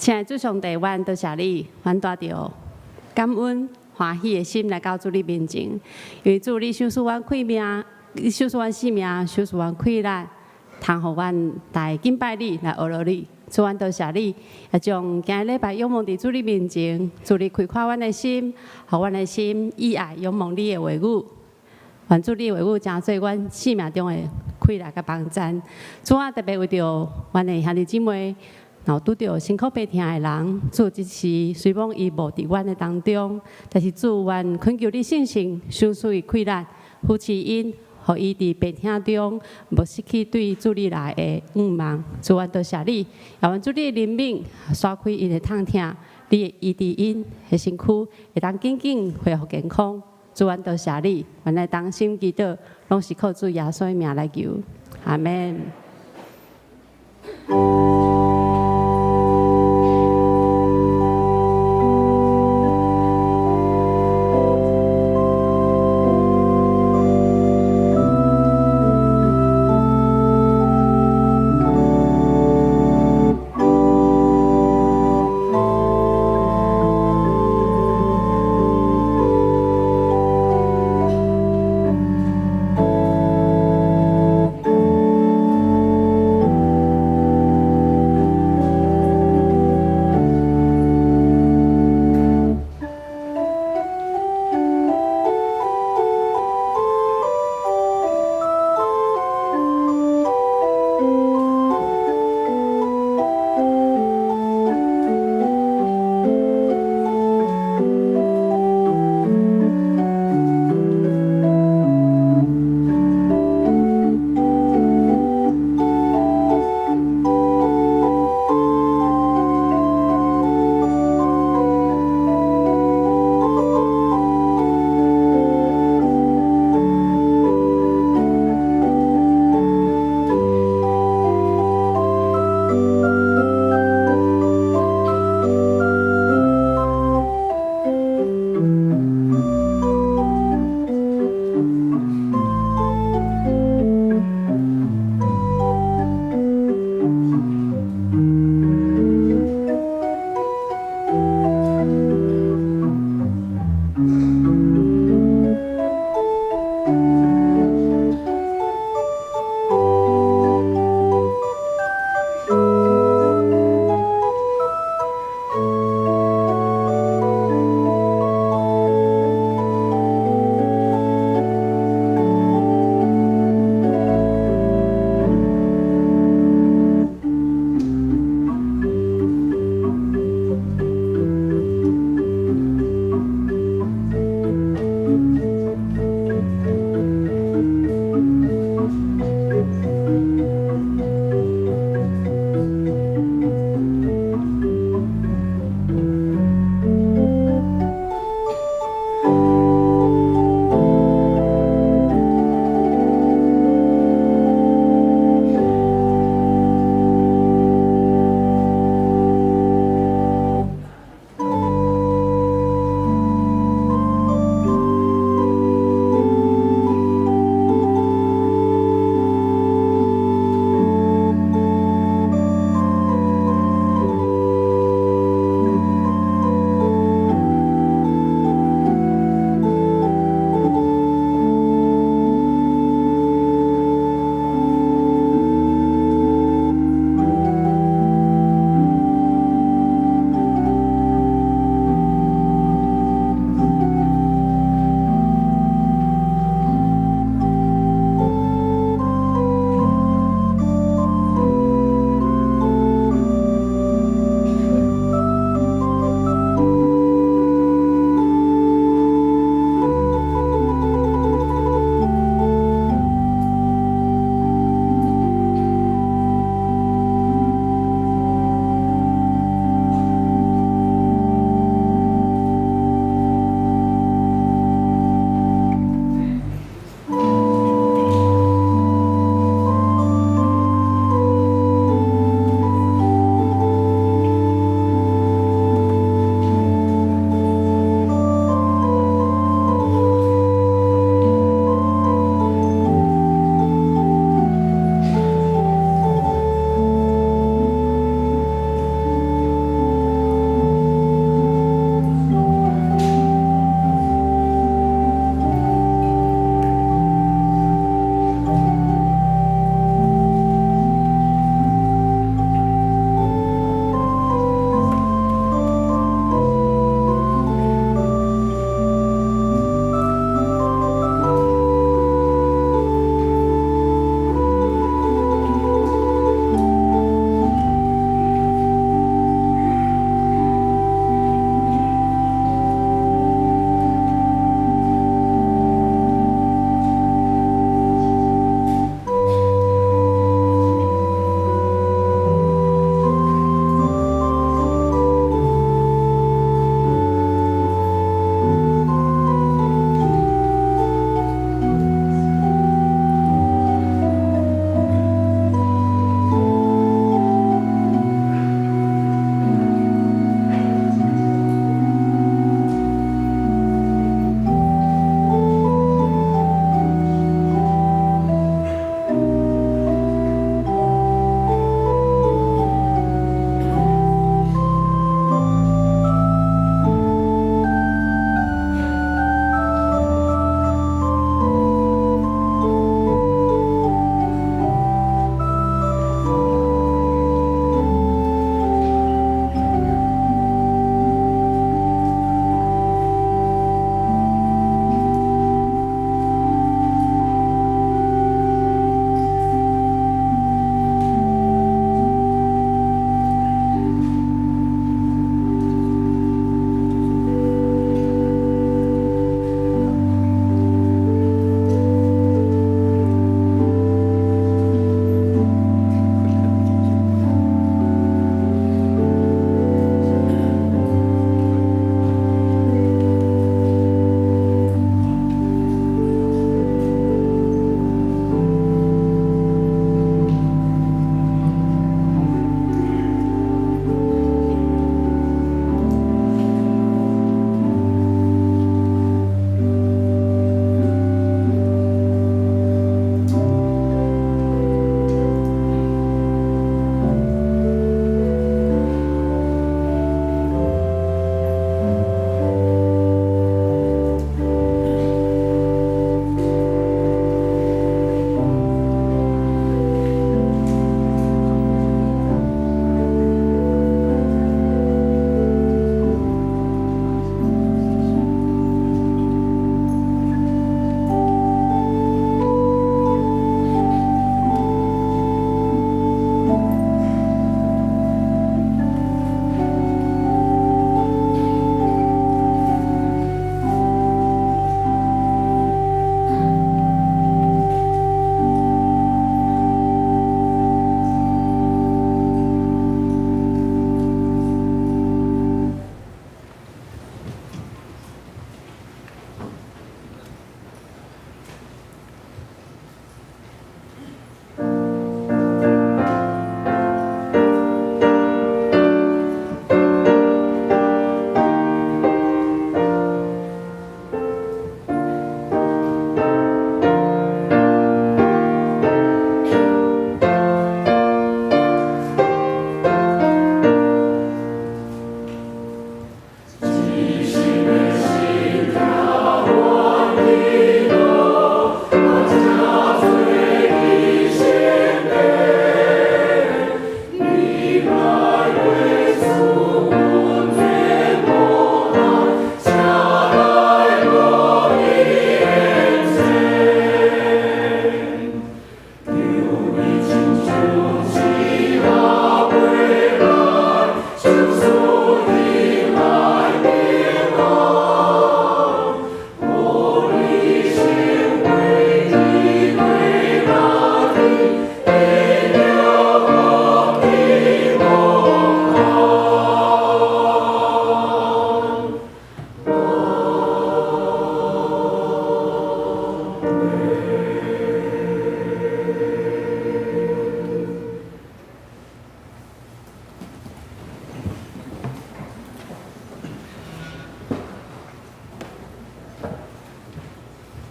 親愛的主上帝，阮多謝你，阮帶著感恩歡喜的心來到主你面前，因為主你賞賜阮氣命，你賞賜阮性命，賞賜阮氣力，通予阮來敬拜你，來學落你。主，阮多謝你，也將今日禮拜仰望佇主你面前，主你開闊阮的心，予阮的心意愛仰望你的話語。願主你的話語成做阮生命中的氣力佮幫贊。主啊，特別為著阮的兄弟姊妹，若有拄著身苦病痛的人，主這時雖罔伊無佇阮的當中，但是主，阮懇求你聖神賞賜伊氣力，扶持𪜶，予伊佇病痛中無失去對主你來的向望。主，阮多謝你，也願主你的憐憫，徙開𪜶的痛疼，你會醫治𪜶的身軀，會當緊緊恢復健康。主，阮多謝你，阮來同心祈禱，攏是靠主耶穌的名來求，阿們。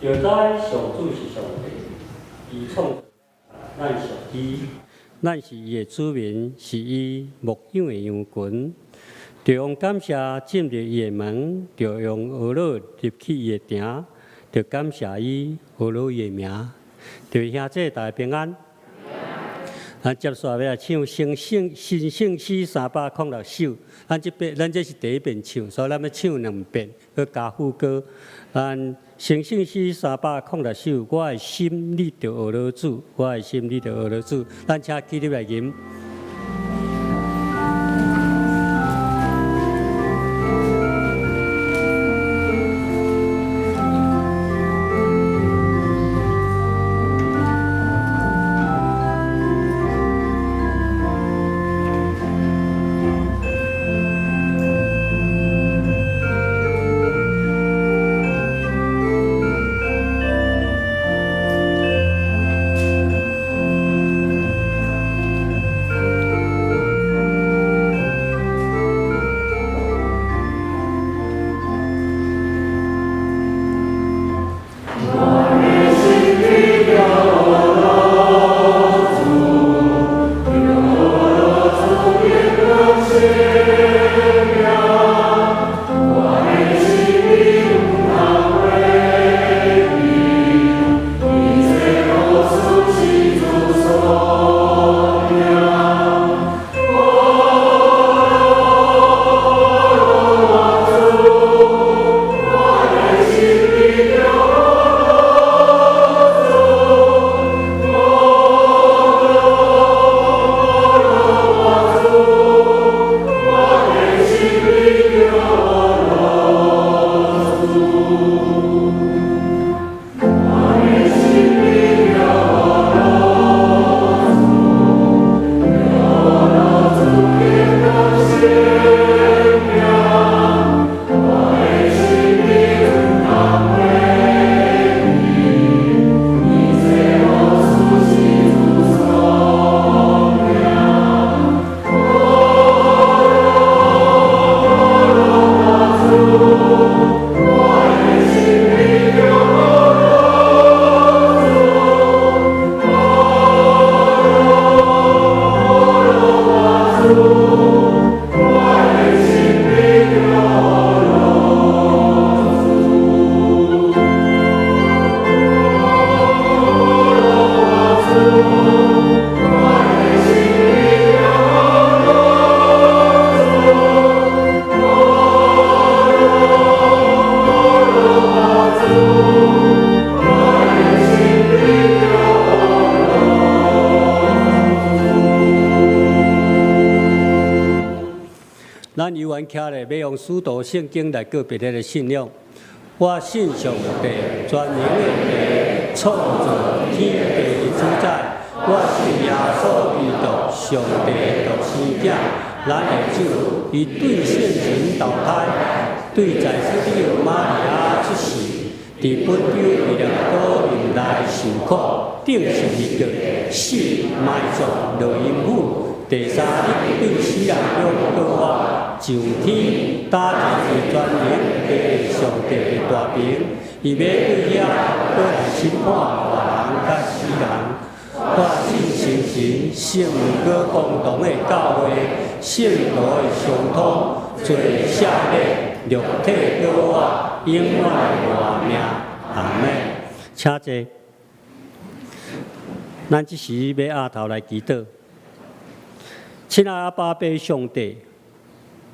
著知上主是上帝，伊創咱屬伊，咱是伊的子民，是伊牧養的羊群。著用感謝進入伊的門，著用呵咾入去伊的埕，著感謝伊，呵咾伊的名。各位兄弟大家平安。咱接續來欲唱新聖新聖詩306首，咱這遍咱這是第一遍唱，所以咱欲唱兩遍，閣加副歌。咱新聖詩三百空六首，我的心你著呵咾主，我的心你著呵咾主。咱請起立來吟。咱猶原徛咧，欲用使徒聖經來告白咱的信仰。我信上帝，全能的父，創造天地的主宰。我信耶穌基督，上帝的獨生子，咱的主，伊對聖神投胎，對在使女瑪利亞出世，佇本丟彼拉多面內受苦，釘十字架，死埋葬，落陰府。第三日對死人中復活，上天，搭坐佇全能的上帝的大爿，伊欲對遐閣來審判活人佮死人。我信聖神，聖閣公同的教會，聖徒的相通，罪赦免，肉體復活，永遠的活命。阿們。請坐。咱這時欲阿頭來祈禱。親愛阿爸父上帝，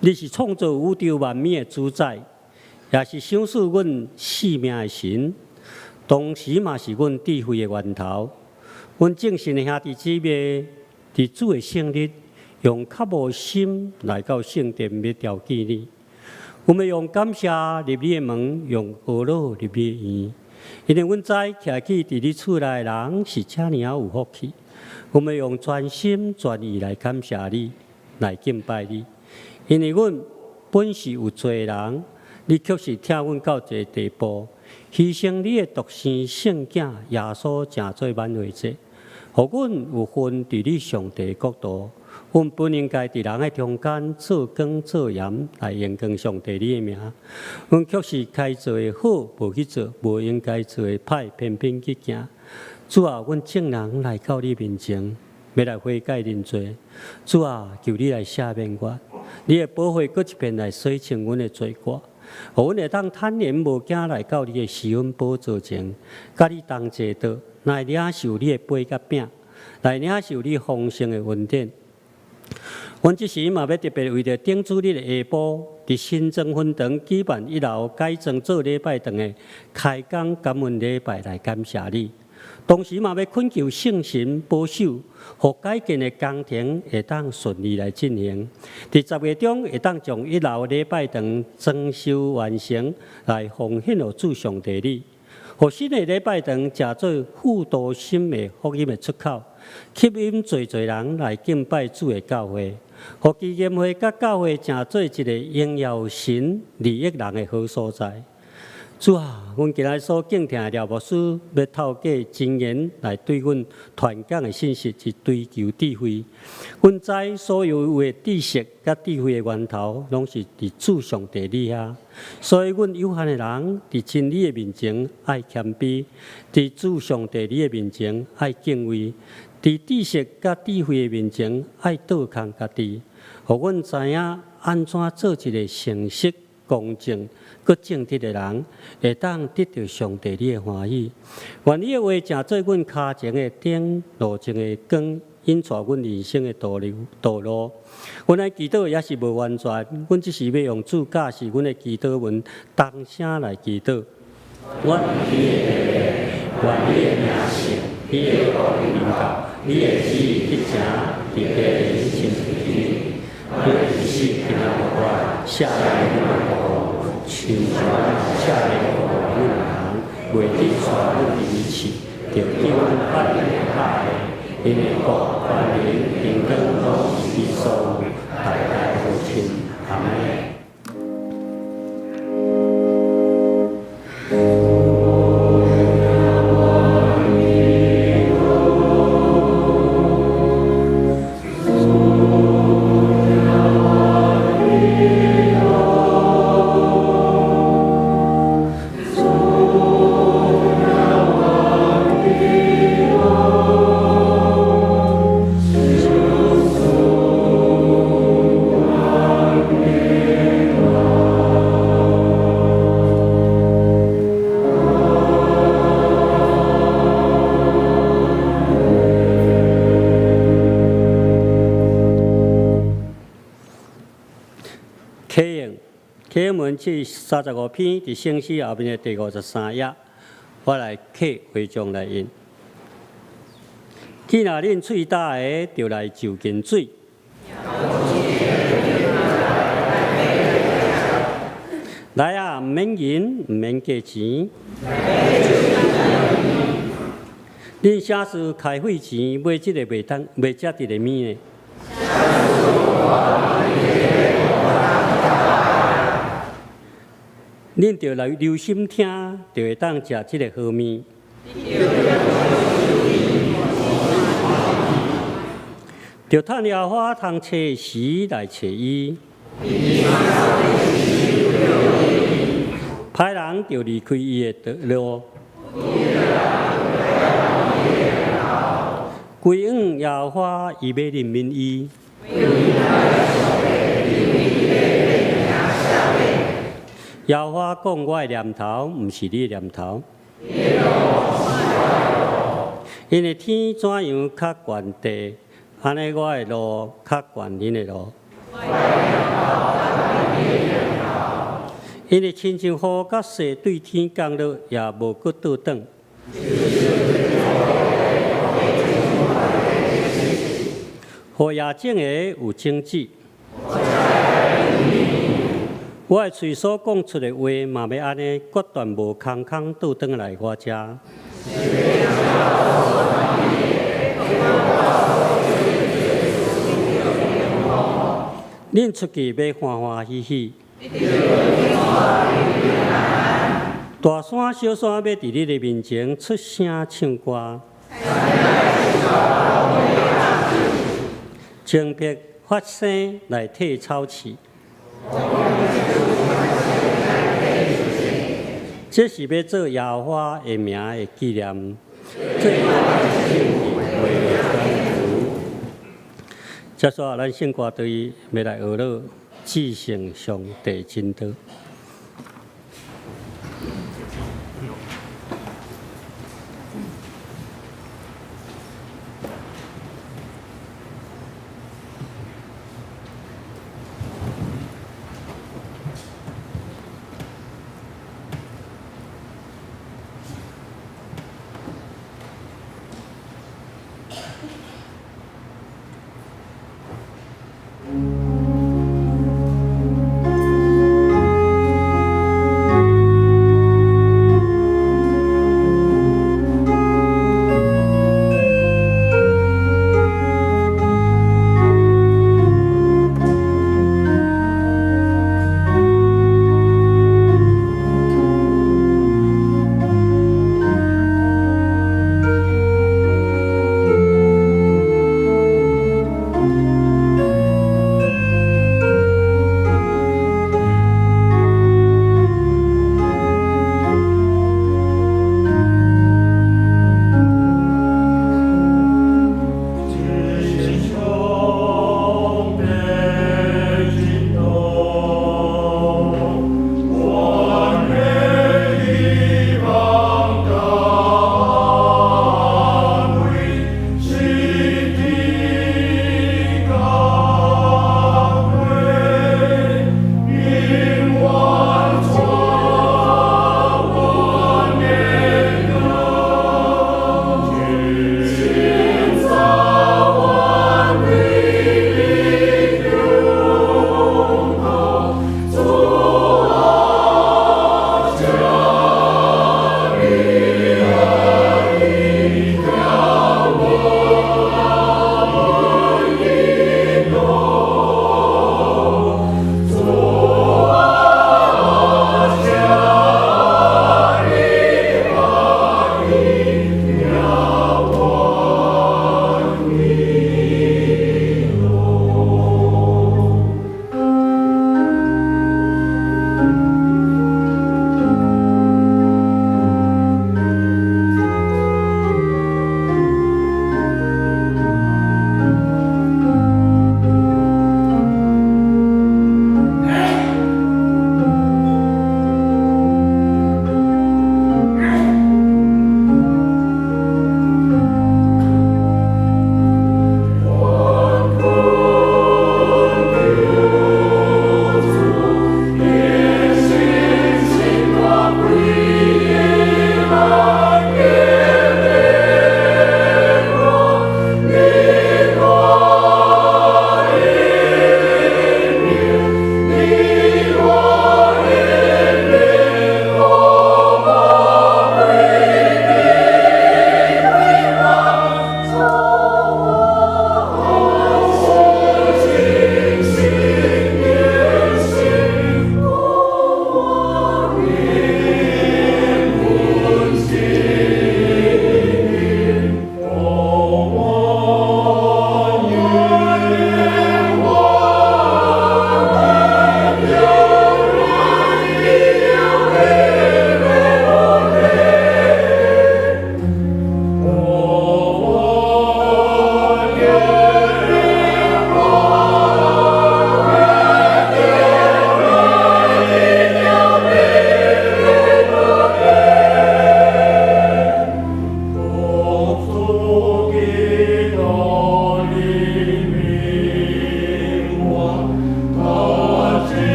你是創造宇宙萬物的主宰，也是賞賜阮性命的神，同時嘛是阮智慧的源頭。阮眾信的兄弟姊妹，佇主的聖日，用渴慕心來到聖殿欲朝見你。阮欲用感謝入你的門，用呵咾入你的院，因為阮知徛起佇你厝內的人是遮爾仔有福氣。阮欲用全心全意來感謝你，來敬拜你，因為阮本是有罪的人，你卻是疼阮到這個地步，犧牲你的獨生聖子耶穌，成做挽回祭，予阮有份佇你上帝國度。阮本應該佇人的中間做光做鹽，來榮光上帝你的名。阮卻是該做的好無去做，無應該做的歹偏偏去行。主啊，阮眾人來到你面前，欲來悔改認罪。主啊，求你來赦免我，你的寶血閣一遍來洗清阮的罪過，予阮會當坦然無驚來到你的施恩寶座前，佮你同齊桌，來領受你的杯佮餅，來領受你豐盛的恩典。阮這時嘛欲特別為著頂主日的下晡，佇新莊分堂舉辦一樓改裝做禮拜堂的開工感恩禮拜來感謝你。同時嘛欲懇求聖神保守，予改建的工程會當順利來進行。佇10月中會當將一樓禮拜堂裝修完成，來奉獻予主上帝你。予新的禮拜堂成做富都新的福音的出口，吸引濟濟人來敬拜主的教會。予基金會佮教會成做一個榮耀神、利益人的好所在。主啊，阮今仔所敬聽的廖牧師，欲透過箴言來對阮傳講的信息是追求智慧。阮知所有的知識佮智慧的源頭，攏是佇主上帝你遐。所以，阮有限的人佇真理的面前愛謙卑，佇主上帝你的面前愛敬畏，佇知識佮智慧的面前愛倒空家己，予阮知影按怎做一个誠實、公正、閣正直的人，會當得著上帝你的歡喜。願你的話成做阮跤前的燈，路前的光，引帶阮人生的道路道路。阮的祈禱也是無完全，阮只是欲用主教示阮的祈禱文，同聲來祈禱。阮天的父，願你的名聖，你的國臨到，你的旨意得成，佇地親像佇天。你的時今仔日我赦免阮的過錯，親像阮赦免過阮的人，袂得帶阮入去試，著救阮脫離歹的。因為國、權能、榮光攏是你所有，代代無盡。阿們。啟應，啟應文這35篇，佇聖詩後面的第53頁，我來刻會眾來印。既若恁喙焦的，就來就近水。來啊，毋免銀，毋免價錢。恁啥事開費錢買這个袂當袂食這个物呢？恁著來留心聽，就會當食這个好物。著趁耶和華通揣時來揣伊。歹人著離開伊的道路。歸向耶和華，伊欲憐憫伊。耶和華講：我的念頭毋是你的念頭。因為天怎樣較懸地，按呢我的路較懸恁的路。因為親像雨佮雪對天降落，也無閣倒轉。予野種的有種子。我的喙所講出的話，嘛欲按呢，決斷無空空倒轉來我遮。恁出去欲歡歡喜喜。大山小山欲佇你的面前出聲唱歌。精辟發聲來替草飼。這是欲做耶和華的名的紀念。這為接續，咱聖歌隊欲來學樂至聖上帝真道。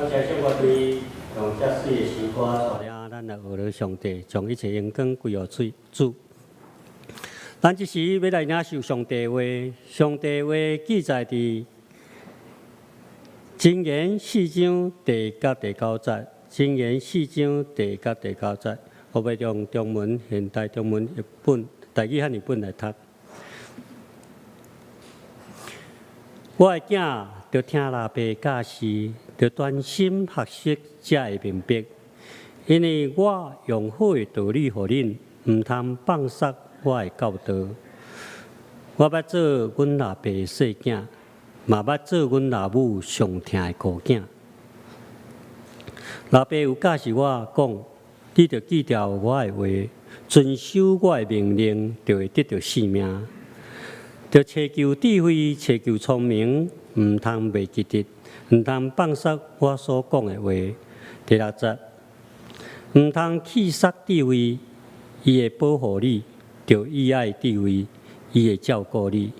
感謝上帝用這水的詩歌帶領咱來學了上帝，將一切榮光歸予主。咱這時欲來領受上帝話，上帝話記載佇箴言四章第一佮第九節，箴言四章第一佮第九節，我欲用中文現代中文譯本、台語漢譯本來讀。我的囝，著聽老爸教示，著專心學習才會明白。因為我用好的道理予恁，毋通放捒我的教導。我捌做阮老爸的細囝，嘛捌做阮老母上疼的孤囝。老爸有教示我講，你著記牢我的話，遵守我的命令，就會得著性命。著尋求智慧，尋求聰明，毋通袂記得，毋通放捒我所講的話。第六節，毋通棄捒智慧，伊會保護你；著喜愛智慧，伊會照顧你。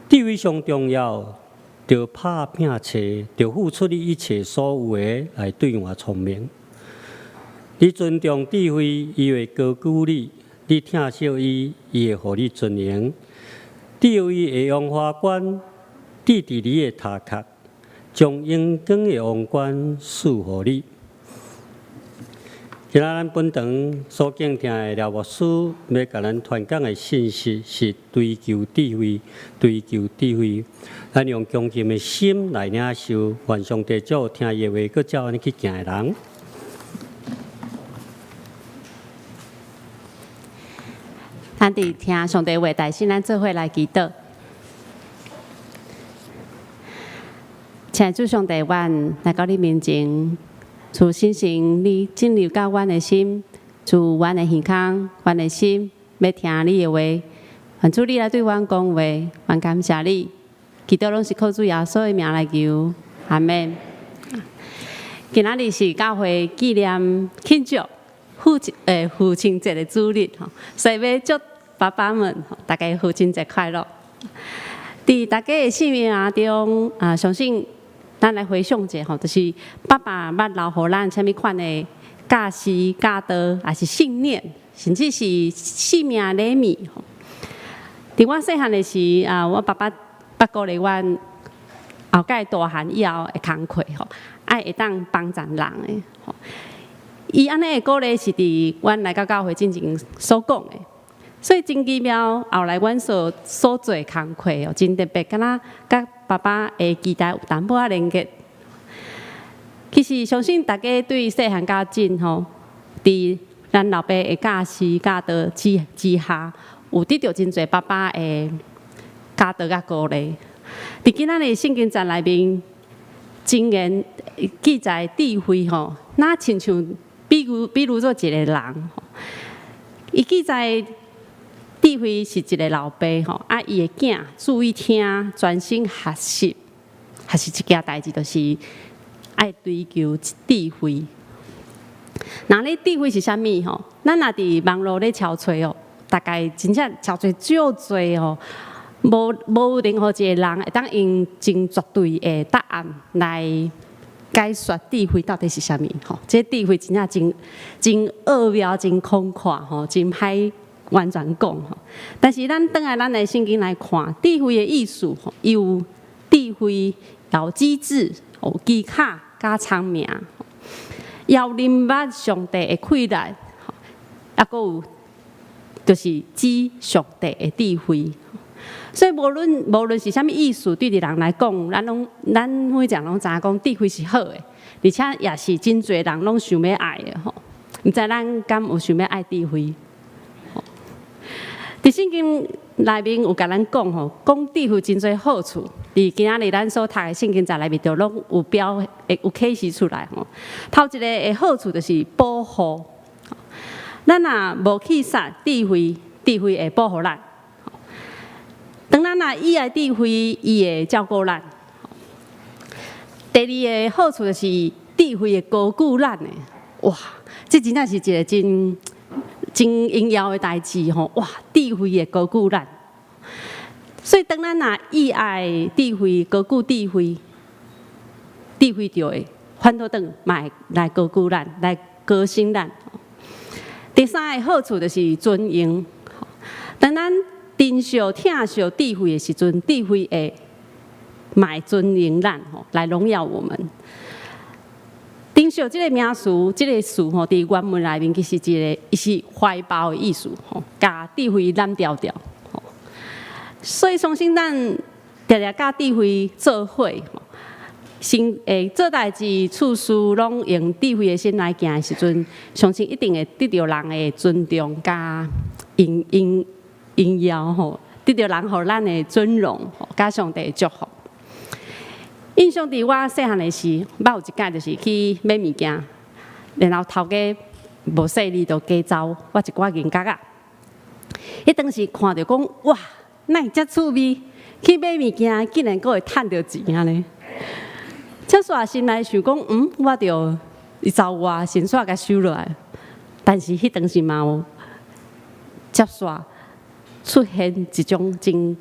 智慧上重要，著拍拚揣，著付出你一切所有的來兌換聰明。你尊重智慧，伊會高舉你；你疼惜伊，伊會予你尊榮。智慧會用華冠戴佇你的頭殼，將榮光的王冠賜予你。今仔咱本堂所敬聽的廖牧師欲共咱傳講的信息是追求智慧，追求智慧。咱用恭敬的心來領受，願上帝祝福聽伊的話，閣照按呢去行的人。咱佇聽上帝話，台先咱做伙來祈禱。親愛主上帝，阮來到你面前，求聖神你進入到阮的心，賜阮的耳孔，阮的心欲聽你的話。願主你來對阮講話，阮感謝你。祈禱攏是靠主耶穌的名來求，阿們。今仔日是教會紀念慶祝父親節的主日，所以欲祝爸爸們大家父親節快樂。佇大家的生命中啊，相信咱來回想一下吼，就是爸爸捌留予咱啥物款的教示、教導，抑是信念，甚至是生命禮物。佇我細漢的時啊，我爸爸捌鼓勵阮後蓋大漢以後的工課吼，愛會當幫助人的。伊按呢的鼓勵是佇阮來到教會進前所講的，所以真奇妙。後來阮所做的工課哦，真特別，敢若佮爸爸的期待有淡薄仔連結。其實相信大家對細漢到今吼，佇咱老爸的教示教導之下，有得著真濟爸爸的教導佮鼓勵。佇今仔日聖經節內面，箴言記載智慧吼，若親像比如做一個人，伊記載智慧是一個老爸吼，啊，伊的囝注意聽，專心學習，學習一件代誌，就是愛追求智慧。那咧智慧是啥物吼？咱若佇網路咧搜揣哦，大概真正搜揣足濟吼，無任何一個人會當用真絕對的答案來解說智慧到底是啥物吼。這智慧真正真奧妙、真空闊吼，真歹完全講吼。但是咱轉來咱的聖經來看，智慧的意思吼，伊有智慧、有機智、有技巧、佮聰明，猶明捌上帝的氣力，抑閣有就是指上帝的智慧。所以無論是啥物意思，對佇人來講，咱每一個人攏知影講智慧是好的，而且也是真濟人攏想欲愛的吼。毋知咱敢有想欲愛智慧？佇聖經內面有共咱講吼，講智慧真濟好處。佇今仔日咱所讀的聖經節內面，就攏有表有啟示出來吼。頭一個的好處就是保護。咱若無棄捒智慧，智慧會保護咱。當咱若喜愛智慧，伊會照顧咱。第二个好處就是智慧會高舉咱的。哇，這真正是一個真榮耀的代誌吼！哇，智慧會高舉咱。所以當咱若喜愛智慧，高舉智慧，智慧就會發反倒轉嘛會來高舉咱，來高升咱。第三个好處就是尊榮。當咱珍惜、疼惜智慧的時陣，智慧會嘛會尊榮咱吼，來榮耀我們。珍惜這個名詞，這個詞吼，佇原文內面其實一個，伊是懷抱的意思吼，共智慧攬牢牢。所以相信咱定定佮智慧做伙，先會做代誌、處事攏用智慧的心來行的時陣，相信一定會得著人的尊重佮榮榮榮耀吼，得著人予咱的尊榮，佮上帝的祝福。印象佇我細漢的時，捌有一擺就是去買物件，然後頭家無細膩就加走我一寡銀角仔。彼當時看著講，哇，哪會遮趣味？去買物件竟然閣會趁著錢按呢？這煞心內想講，我著伊走我，先煞共收落來。但是彼當時嘛有接煞出現一種真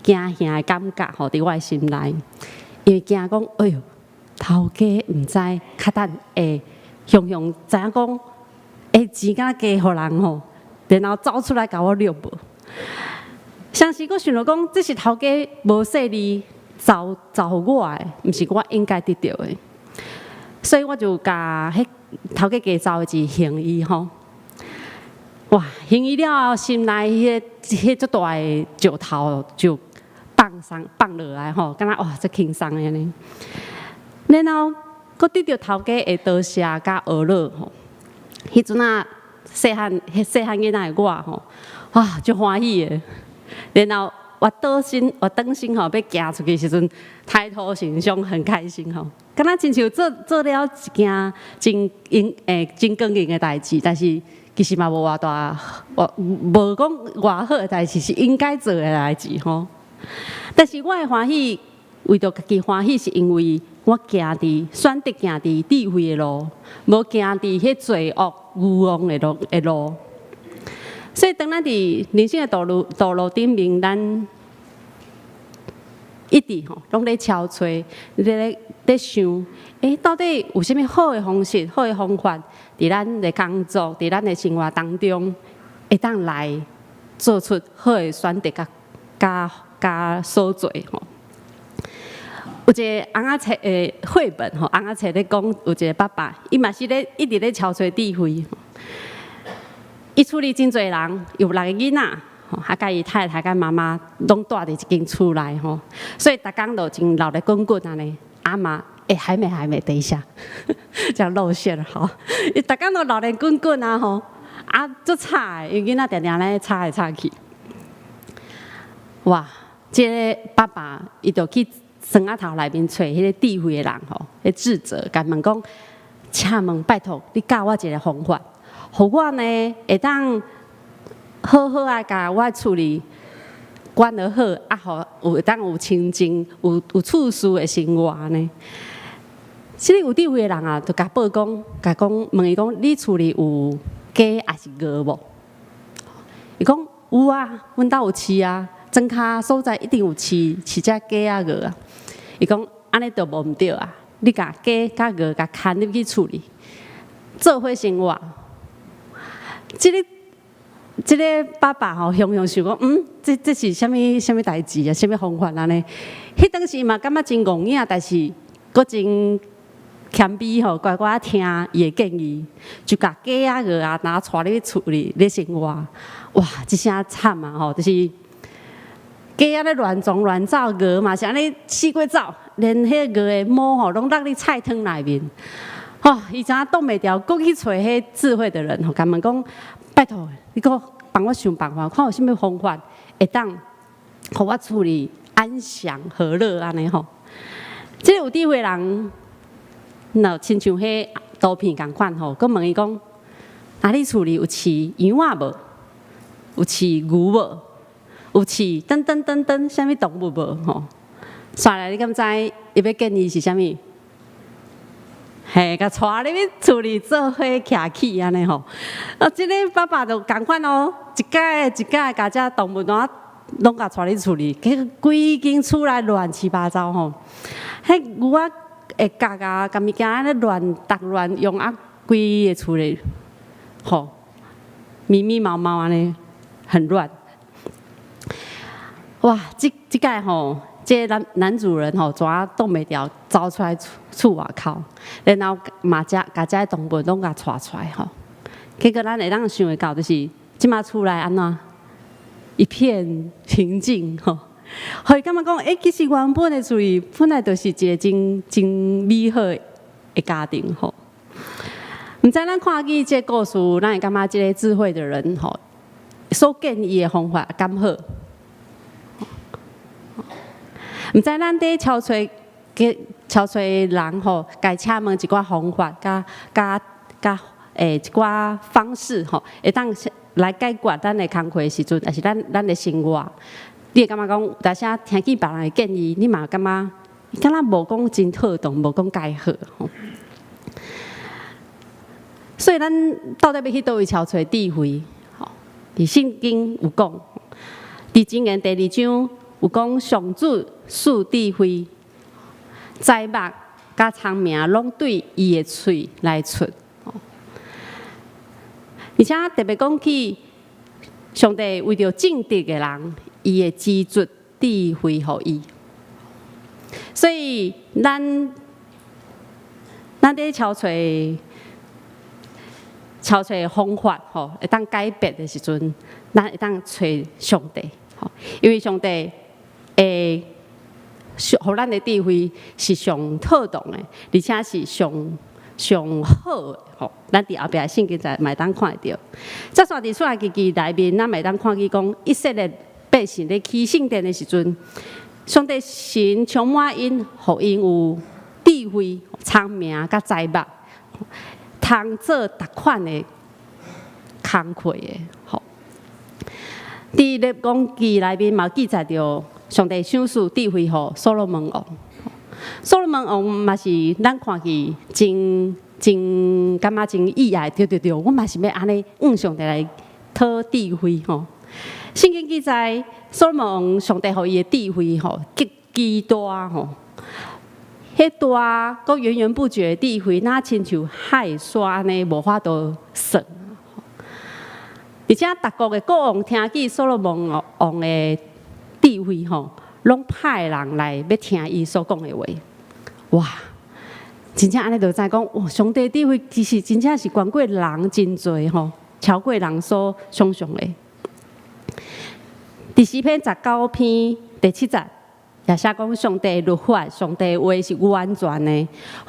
驚嚇的感覺吼，佇我的心內。因為驚講，哎喲，頭家毋知，較等會雄雄知影講，欸，錢敢加予人吼，然後走出來共我掠無。相時閣想著講，這是頭家無細膩走走予我的，毋是我應該得著的。所以我就共彼頭家加走的錢還伊吼。哇，還伊了後，心內彼個彼足大的石頭就放鬆放落來吼，感覺哇，足輕鬆的按呢。然後，閣得著頭家的多謝佮呵咾吼。彼陣仔細漢，彼細漢囡仔的我吼，哇，足歡喜的。然後我倒身，我轉身吼，欲行出去時陣，抬頭挺胸，很開心吼。敢若親像做做了一件真英欸真光榮的代誌，但是其實嘛無偌大，無講偌好的代誌，是應該做的代誌吼。但是我的歡喜，為著家己歡喜，是因為我行佇選擇行佇智慧的路，無行佇彼罪惡愚妄的路。所以，當咱佇人生的道路頂面，咱一直吼攏咧敲揣，咧想，欸，到底有啥物好的方式、好的方法，佇咱的工作、佇咱的生活當中，會當來做出好的選擇，佮佮所做吼。有一个尪仔冊的繪本吼，尪仔冊咧講，有一个爸爸，伊嘛是咧一直咧敲揣智慧。伊厝裡真濟人，有六个囡仔，啊，佮伊太太佮媽媽攏蹛佇一間厝內吼，所以逐工就真熱熱滾滾按呢。阿媽，欸，還沒還沒，等一下，這樣露餡了好。伊逐工都熱熱滾滾啊吼，啊，足吵的，因為囡仔定定咧吵來吵去。哇，這个爸爸伊就去床仔頭內面揣彼个智慧的人吼，彼智者，共問講，請問拜託你教我一个方法，予我呢會當好好啊，共我厝裡管得好，啊，予有會當有清靜、有處事的生活呢。這个有智慧的人啊，就共報講，共講問伊講，你厝裡有雞抑是鵝無？伊講有啊，阮兜有飼啊，莊跤所在一定有飼飼隻雞仔鵝啊。伊講按呢就無毋對啊，你共雞佮鵝共牽入去厝裡，做伙生活。這个爸爸吼，雄雄想講，這是啥物啥物代誌啊？啥物方法按呢？彼當時嘛感覺真戇影，但是閣真謙卑吼，乖乖聽伊的建議，就共雞仔鵝仔拿帶入去厝裡咧生活。哇，這聲慘啊吼，就是雞仔咧亂撞亂走，鵝嘛是按呢四處走，連彼個鵝的毛吼攏落佇菜湯內面。吼，伊知影擋袂牢，閣去揣彼智慧的人吼，共問講，拜託，你閣幫我想辦法，看有啥物方法會當予我厝裡安詳和樂按呢吼。這個有智慧的人，若親像彼圖片仝款吼，閣問伊講，啊，你厝裡有飼羊仔無？有飼牛無？有飼等等等等啥物動物無？吼，煞來你敢知伊欲建議是啥物？嘿，共帶入去厝裡做伙徛起按呢吼。啊，這个爸爸就仝款哦，一擺一擺共這動物攏攏共帶入厝裡，結果規間厝內亂七八糟吼。彼牛仔的角啊，共物件按呢亂搭亂用啊，規个厝咧，吼，密密麻麻按呢，很亂。哇！這這擺吼，這個男主人吼，怎擋袂牢，走出來厝外口，然後嘛遮共遮動物攏共帶出來吼。結果咱會當想會到，就是這馬厝內按怎一片平靜吼。予伊感覺講，欸，其實原本的厝本來就是一個真真美好的家庭吼。毋知咱看見這個故事，咱會感覺這個智慧的人吼，所建議的方法敢好？毋知咱佇敲揣敲揣人吼，共請問一寡方法，佮佮佮一寡方式吼，會當來解決咱的工課的時陣，抑是咱的生活。你會感覺講，有當時聽見別人的建議，你嘛感覺敢若無講真妥當，無講蓋好吼。所以咱到底欲去佗位敲揣智慧？吼，佇聖經有講，佇箴言第二章有講，上主賜智慧、知目佮聰明，攏對伊的喙來出。而且特別講起，上帝為著正直的人，伊會指出智慧予伊。所以咱佇敲揣方法吼，會當改變的時陣，咱會當揣上帝吼，因為上帝會予咱的智慧是上妥當的，而且是上上好的吼。咱佇後壁聖經在嘛會當看會著。這煞佇出埃及記內面，咱會當看見講，以色列百姓咧起聖殿的時陣，上帝神充滿𪜶，予𪜶有智慧、聰明佮知目，通做逐款的工課的吼。佇列王記內面嘛記載著，上帝賞賜智慧予所羅門王。所羅門王嘛是咱看去真真感覺真意愛，對對對，我嘛是欲按呢向上帝來討智慧吼。聖經記載，所羅門王上帝予伊的智慧吼，極其大吼。彼大閣源源不絕的智慧，若親像海沙按呢，無法度算。而且，逐國的國王聽見所羅門王的智慧吼，攏派人來欲聽伊所講的話。哇！真正按呢就知講，哇！上帝智慧其實真正是懸過人真濟吼，超過人所想象的。佇詩篇19篇第七節，也寫講上帝律法、上帝話是完全的，予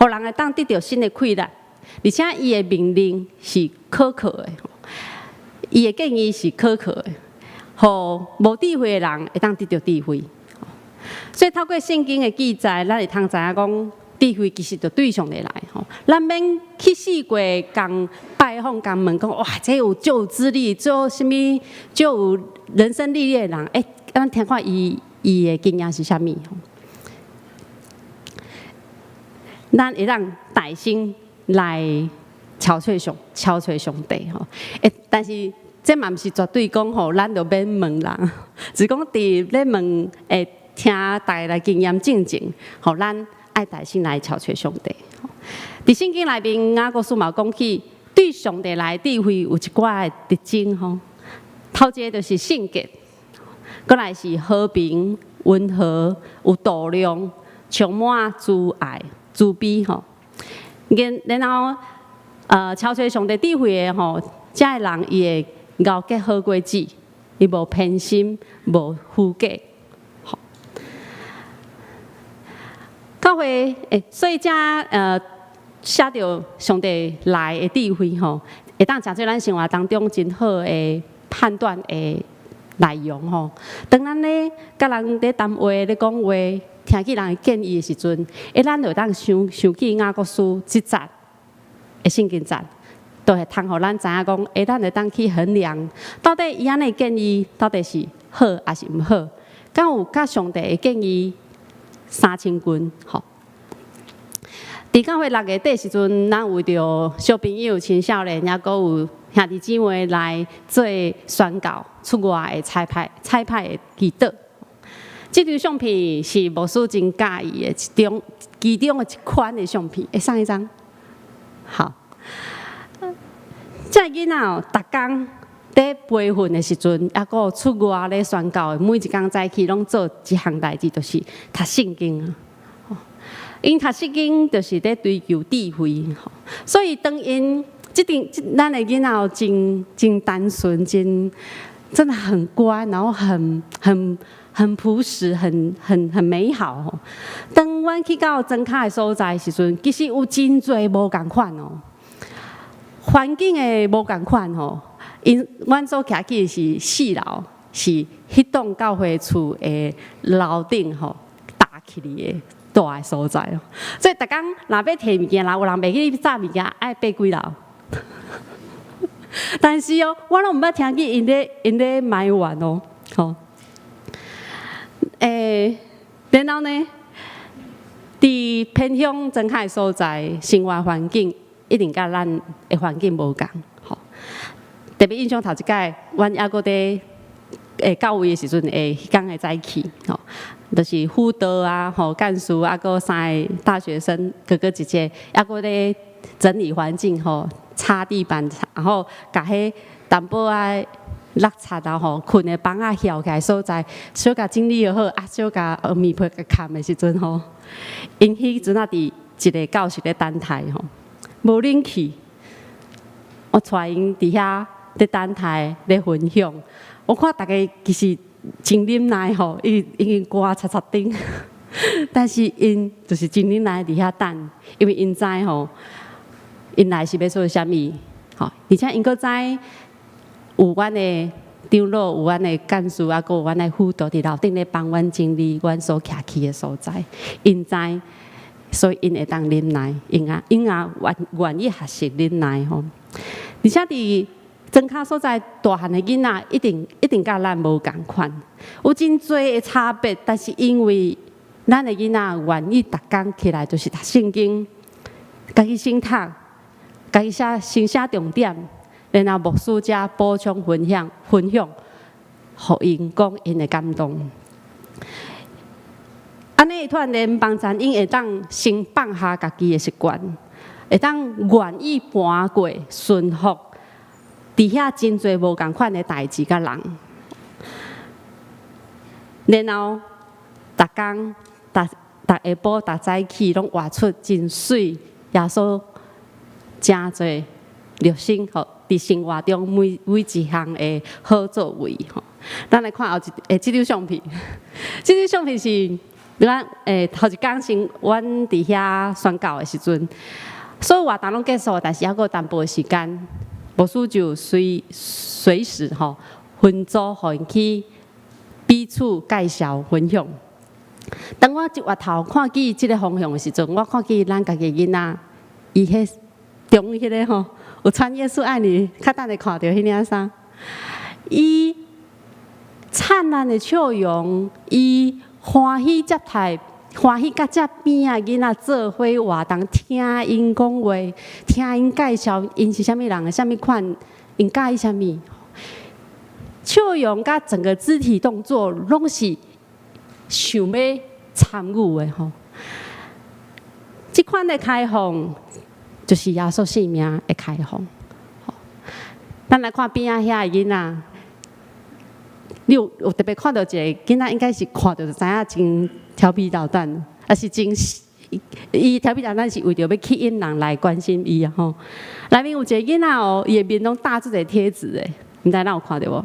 人會當得著新的氣力，而且伊的命令是可靠的，伊的建議是可靠的，予無智慧的人會當得著智慧。所以透過聖經的記載，咱會通知影講，智慧其實就對上帝來吼。咱免去四界共拜訪、共問講，哇，這有足有資歷，做啥物，足有人生歷練的人，欸，咱聽看伊的經驗是啥物？咱會當大聲來敲揣上帝吼。欸，但是這嘛毋是絕對講吼，咱就免問人，只講佇咧問會聽大家來經驗進前，予咱愛大聲來敲揣上帝。佇聖經內面，雅各書嘛講起，對上帝來智慧有一寡的特徵吼。頭一個就是聖潔，閣來是和平、溫和、有度量、充滿慈愛、慈悲吼。然後，敲揣上帝智慧的吼，這个人伊會熬結好果子，伊無偏心，無虛假。吼，教會欸，所以這寫著上帝來的智慧吼，會當成做咱生活當中真好的判斷的內容吼。當咱咧佮人咧談話、咧講話，聽見人的建議的時陣，欸，咱就會當想想起雅各書這節的聖經節，都會通予咱知影講，欸，咱會當去衡量，到底伊按呢建議到底是好抑是毋好？敢有佮上帝的建議相親近吼？佇教會六月底時陣，咱為著小朋友、青少年，抑閣有兄弟姊妹來做宣告出外的差派、差派的祈禱。這張相片是牧師真佮意的一張，其中的一款的相片。欸，上一張，好。這个囡仔哦，逐工佇培訓的時陣，抑閣出外咧宣教的，每一工早起攏做一項代誌，就是讀聖經啊。𪜶讀聖經就是咧追求智慧，所以當𪜶這陣，咱的囡仔哦，真真單純，真真的很乖，然後很樸實，很美好吼。當阮去到莊跤的所在時陣，其實有真濟無仝款哦，環境的無仝款吼。𪜶阮所徛去的是四樓，是彼棟教會厝的樓頂吼，搭起來的大的所在哦。所以逐工若欲提物件，若有人袂記紮物件，愛爬幾樓。但是哦，我攏毋捌聽見𪜶咧埋怨哦，吼。然後呢，佇偏鄉莊跤的所在，生活環境一定佮咱的環境無仝，吼。特別印象頭一擺，阮猶閣佇教會的時陣，彼工的早起，吼，就是輔導啊，吼，幹事啊，閣三个大學生哥哥姐姐，猶閣咧整理環境，吼，擦地板，然後共彼淡薄仔落漆啊，吼，睏的枋仔翹起來所在，小共整理好，啊，小共黃棉被共蓋的時陣，吼，𪜶彼陣仔佇一个教室咧等待，吼，無冷氣，我帶𪜶佇遐咧等待咧分享，我看逐家其實真忍耐吼，伊已經寒漆漆頂，但是𪜶就是真忍耐佇遐等，因為𪜶知吼，𪜶來是欲做啥物，吼，而且𪜶閣知有阮的長老，有阮的幹事，啊，閣有阮的輔導佇樓頂咧幫阮整理阮所徛去的所在，𪜶知，所以𪜶會當忍耐，𪜶也願意學習忍耐吼。而且佇莊跤所在大漢的囡仔，一定佮咱無仝款，有真濟的差別，但是因為咱的囡仔願意逐工起來就是讀聖經，家己先讀，家己寫先寫重點，然後牧師才補充分享，予𪜶講𪜶的感動。按呢，突然間幫贊𪜶會當先放下家己的習慣，會當願意搬過順服，佇遐真濟無仝款的代誌佮人，然後逐工、逐逐下晡、逐早起，攏活出真媠耶穌誠濟熱心吼，佇生活中每一項的好作為吼。咱來看後一這張相片，這張相片是阮頭一工先，阮佇遐宣教的時陣，所有活動攏結束，但是猶閣有淡薄時間，牧師就隨時吼分組，予𪜶去彼此介紹分享。當我一回頭看見這个方向的時陣，我看見咱家己囡仔，伊彼中彼个吼，有穿耶穌愛你，較等下看著彼領衫，伊燦爛的笑容，伊歡喜接待，歡喜佮這邊仔囡仔做伙活動，聽𪜶講話，聽𪜶介紹𪜶是啥物人，啥物款，𪜶佮意啥物，笑容佮整個肢體動作，攏是想欲參與的吼。這款的開放，就是耶穌生命的開放。咱來看邊仔遐的囡仔，你有特別看著一個囡仔，應該是看著就知影真調皮搗蛋，抑是真伊調皮搗蛋是為著欲吸引人來關心伊啊吼。內面有一個囡仔哦，伊的面攏貼這個貼紙的，毋知咱有看著無？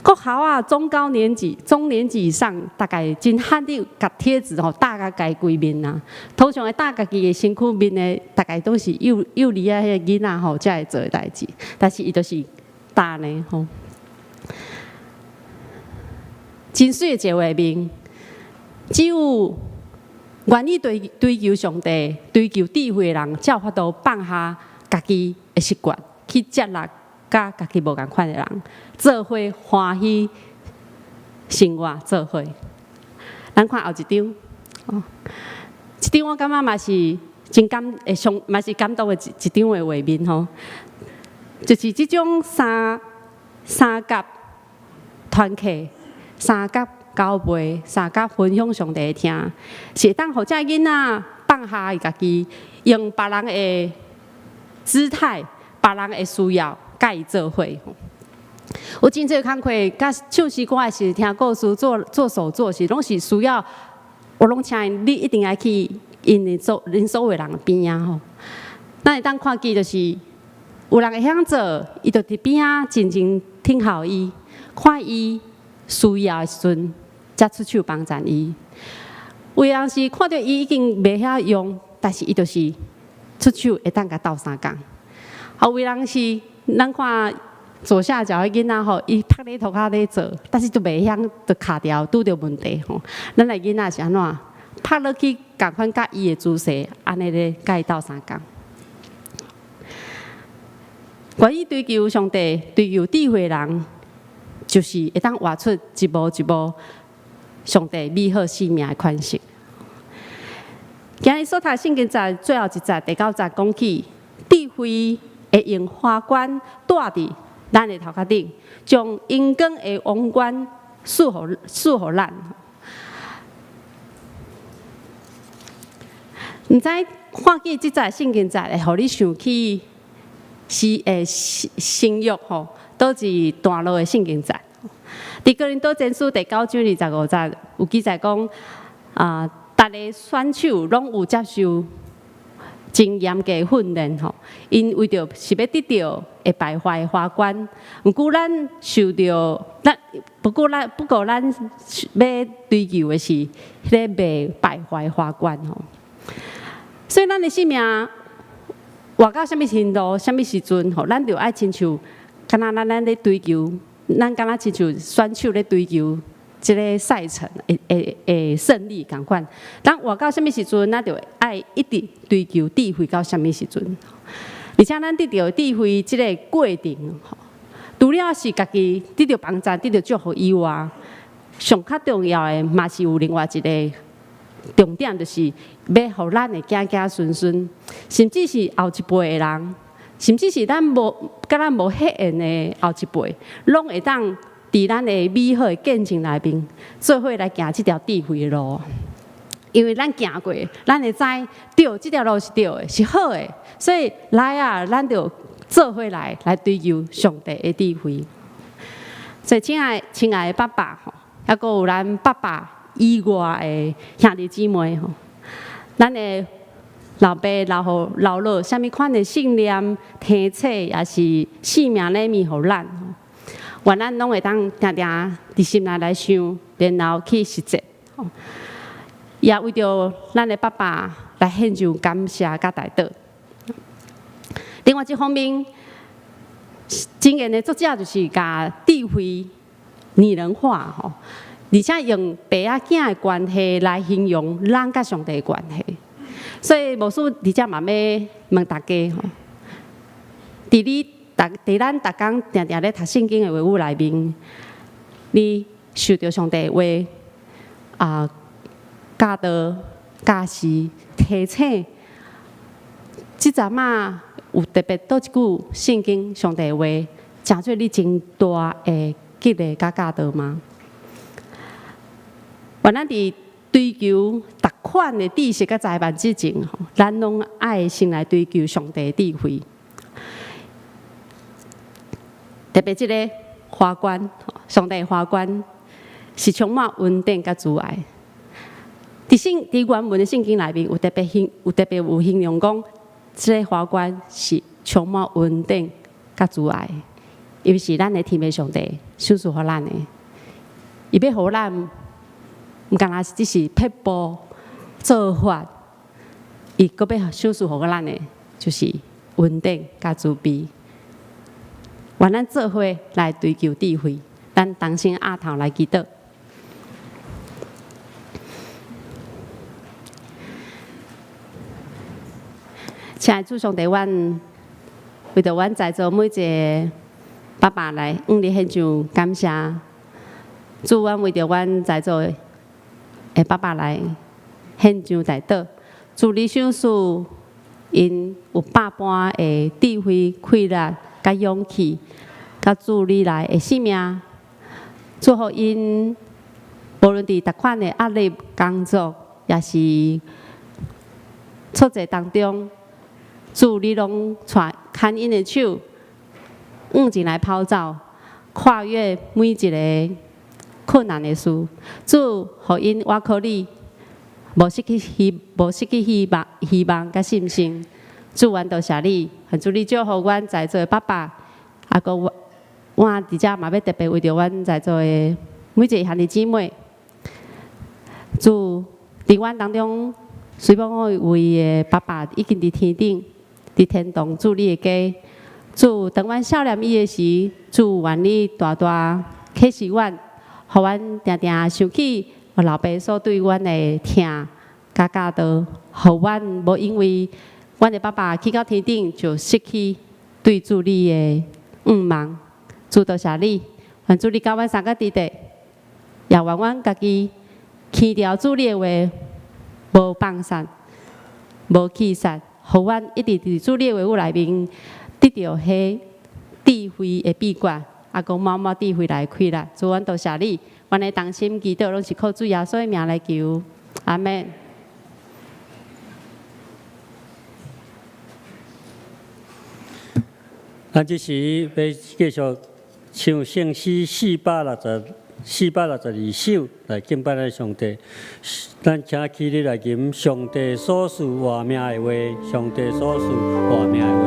國校啊，中高年級、中年級以上，大概真罕得共貼紙吼貼共家規面啊。通常會貼家己的身軀面的，大概都是幼兒仔彼個囡仔吼，才會做的代誌。但是伊就是貼呢吼。真媠的一個畫面，只有願意追求上帝、追求智慧的人，才有法度放下家己的習慣，去接納佮家己無仝款的人，做伙歡喜生活做伙。咱看後一張，哦，這張我感覺嘛是真感，會上嘛是感動的一張的畫面吼，就是這種三甲團契、三甲交陪，相佮分享上帝聽，是會當予這囡仔放下伊家己，用別人的姿態、別人的需要，佮伊做伙。有真濟工課，佮唱詩歌的時，聽故事、做做手作時，攏是需要，我攏請𪜶，你一定愛去𪜶的所恁所有人邊仔吼。咱會當看見就是有人會曉做，伊就佇邊仔靜靜聽候伊，看伊需要的時陣，才出手幫贊伊。有當時看著伊已經袂曉用，但是伊就是出手會當共鬥相共。啊，有當時咱看左下角彼囡仔吼，伊趴咧塗跤咧做，但是就袂曉，就卡著，拄著問題吼。咱的囡仔是按怎？趴落去仝款佮伊的姿勢，按呢咧佮伊鬥相共。願意追求上帝、追求智慧人，就是會當活出一步一步上帝美好生命的款式。今日所讀聖經節最後一節第九節講起，智慧會用花冠戴佇咱的頭殼頂，將榮光的王冠賜予咱。毋知看見這節聖經節會予你想起是會新約吼，佗一段落的聖經節。佇哥林多前書第九章二十五節有記載講，啊，逐个選手攏有接受真嚴格訓練吼，𪜶為著是欲得著會敗壞的花冠。毋過咱受著，咱不過咱不過咱欲追求的是彼个袂敗壞花冠吼。所以咱的生命活到啥物程度、啥物時陣吼，咱就愛親像，敢若咱咱咧追求，咱敢若親像選手咧追求這个賽程會會會勝利仝款。咱活到啥物時陣，咱就愛一直追求智慧到啥物時陣。而且咱得著智慧這个過程，除了是家己得著幫助、得著祝福以外，上較重要的嘛是有另外一个重點，就是欲予咱的子子孫孫，甚至是後一輩的人，甚至是咱無佮咱無血緣的後一輩，攏會當佇咱的美好的見證內面，做伙來行這條智慧的路。因為咱行過，咱會知對，這條路是對的，是好的，所以來啊，咱就做伙來來追求上帝的智慧。所以，親愛親愛的爸爸吼，猶閣有咱爸爸以外的兄弟姊妹吼，咱的老爸、老父、老老，啥物款的信念、提醒，抑是生命禮物予咱，願咱攏會當定定佇心內來想，然後去實踐。也為著咱的爸爸來獻上感謝佮代禱。另外一方面，箴言的作者就是共智慧擬人化吼，而且用爸仔囝的關係來形容咱佮上帝的關係。所以牧師佇遮嘛欲問大家吼，佇你逐佇咱逐工定定咧讀聖經的話語內面，你受著上帝的話啊教導、教示、提醒，這陣仔有特別佗一句聖經上帝的話，成做你真大的激勵佮教導嗎？願咱佇追求逐款的知識佮才幹之前，咱攏愛先來追求上帝的智慧。特別這个花冠，上帝的花冠是充滿恩典佮慈愛。佇聖佇原文的聖經內面有特別形有特別有形容講，這个花冠是充滿恩典佮慈愛，因為是咱的天父上帝賞賜予咱的，伊欲予咱，毋干焦是只是撇步做法，伊閣欲賞賜予咱的，就是恩典佮慈悲。願咱做伙來追求智慧，咱同心徛頭來祈禱。親愛的主上帝，阮為著阮在座每一个爸爸來向你獻上感謝。主，阮為著阮在座的爸爸來獻上代禱。主，你賞賜𪜶有百般的智慧、氣力、佮勇氣，佮主你來的生命，祝福𪜶，無論佇逐款的壓力、工作，抑是挫折當中，主你攏帶牽𪜶的手，向前來跑走，跨越每一个困難的事。主，予𪜶倚靠你，無失去希望佮信心。主，阮多謝你，願主你祝福阮在座的爸爸，啊，閣我佇遮嘛欲特別為著阮在座的每一个兄弟姊妹。主，佇阮當中，雖罔有一位的爸爸已經佇天頂，佇天堂主你的家。主，當阮想念伊的時，主願你大大啟示阮，予阮定定想起老爸所對阮的疼佮教導，予阮無因為阮的爸爸去到天頂就失去對主你的向望。主，多謝你，願主你佮阮三個弟弟，也願阮家己牽牢主你的話，無放散，無棄散，予阮一直佇主你的話語內面得著彼智慧的秘訣，啊，閣滿滿智慧來開啦。主，阮多謝你，阮的同心祈禱攏是靠主耶穌的名來求，阿們。咱這時欲繼續唱聖詩462首來敬拜咱上帝。咱請起立來吟上帝所賜活命的話，上帝所賜活命的話。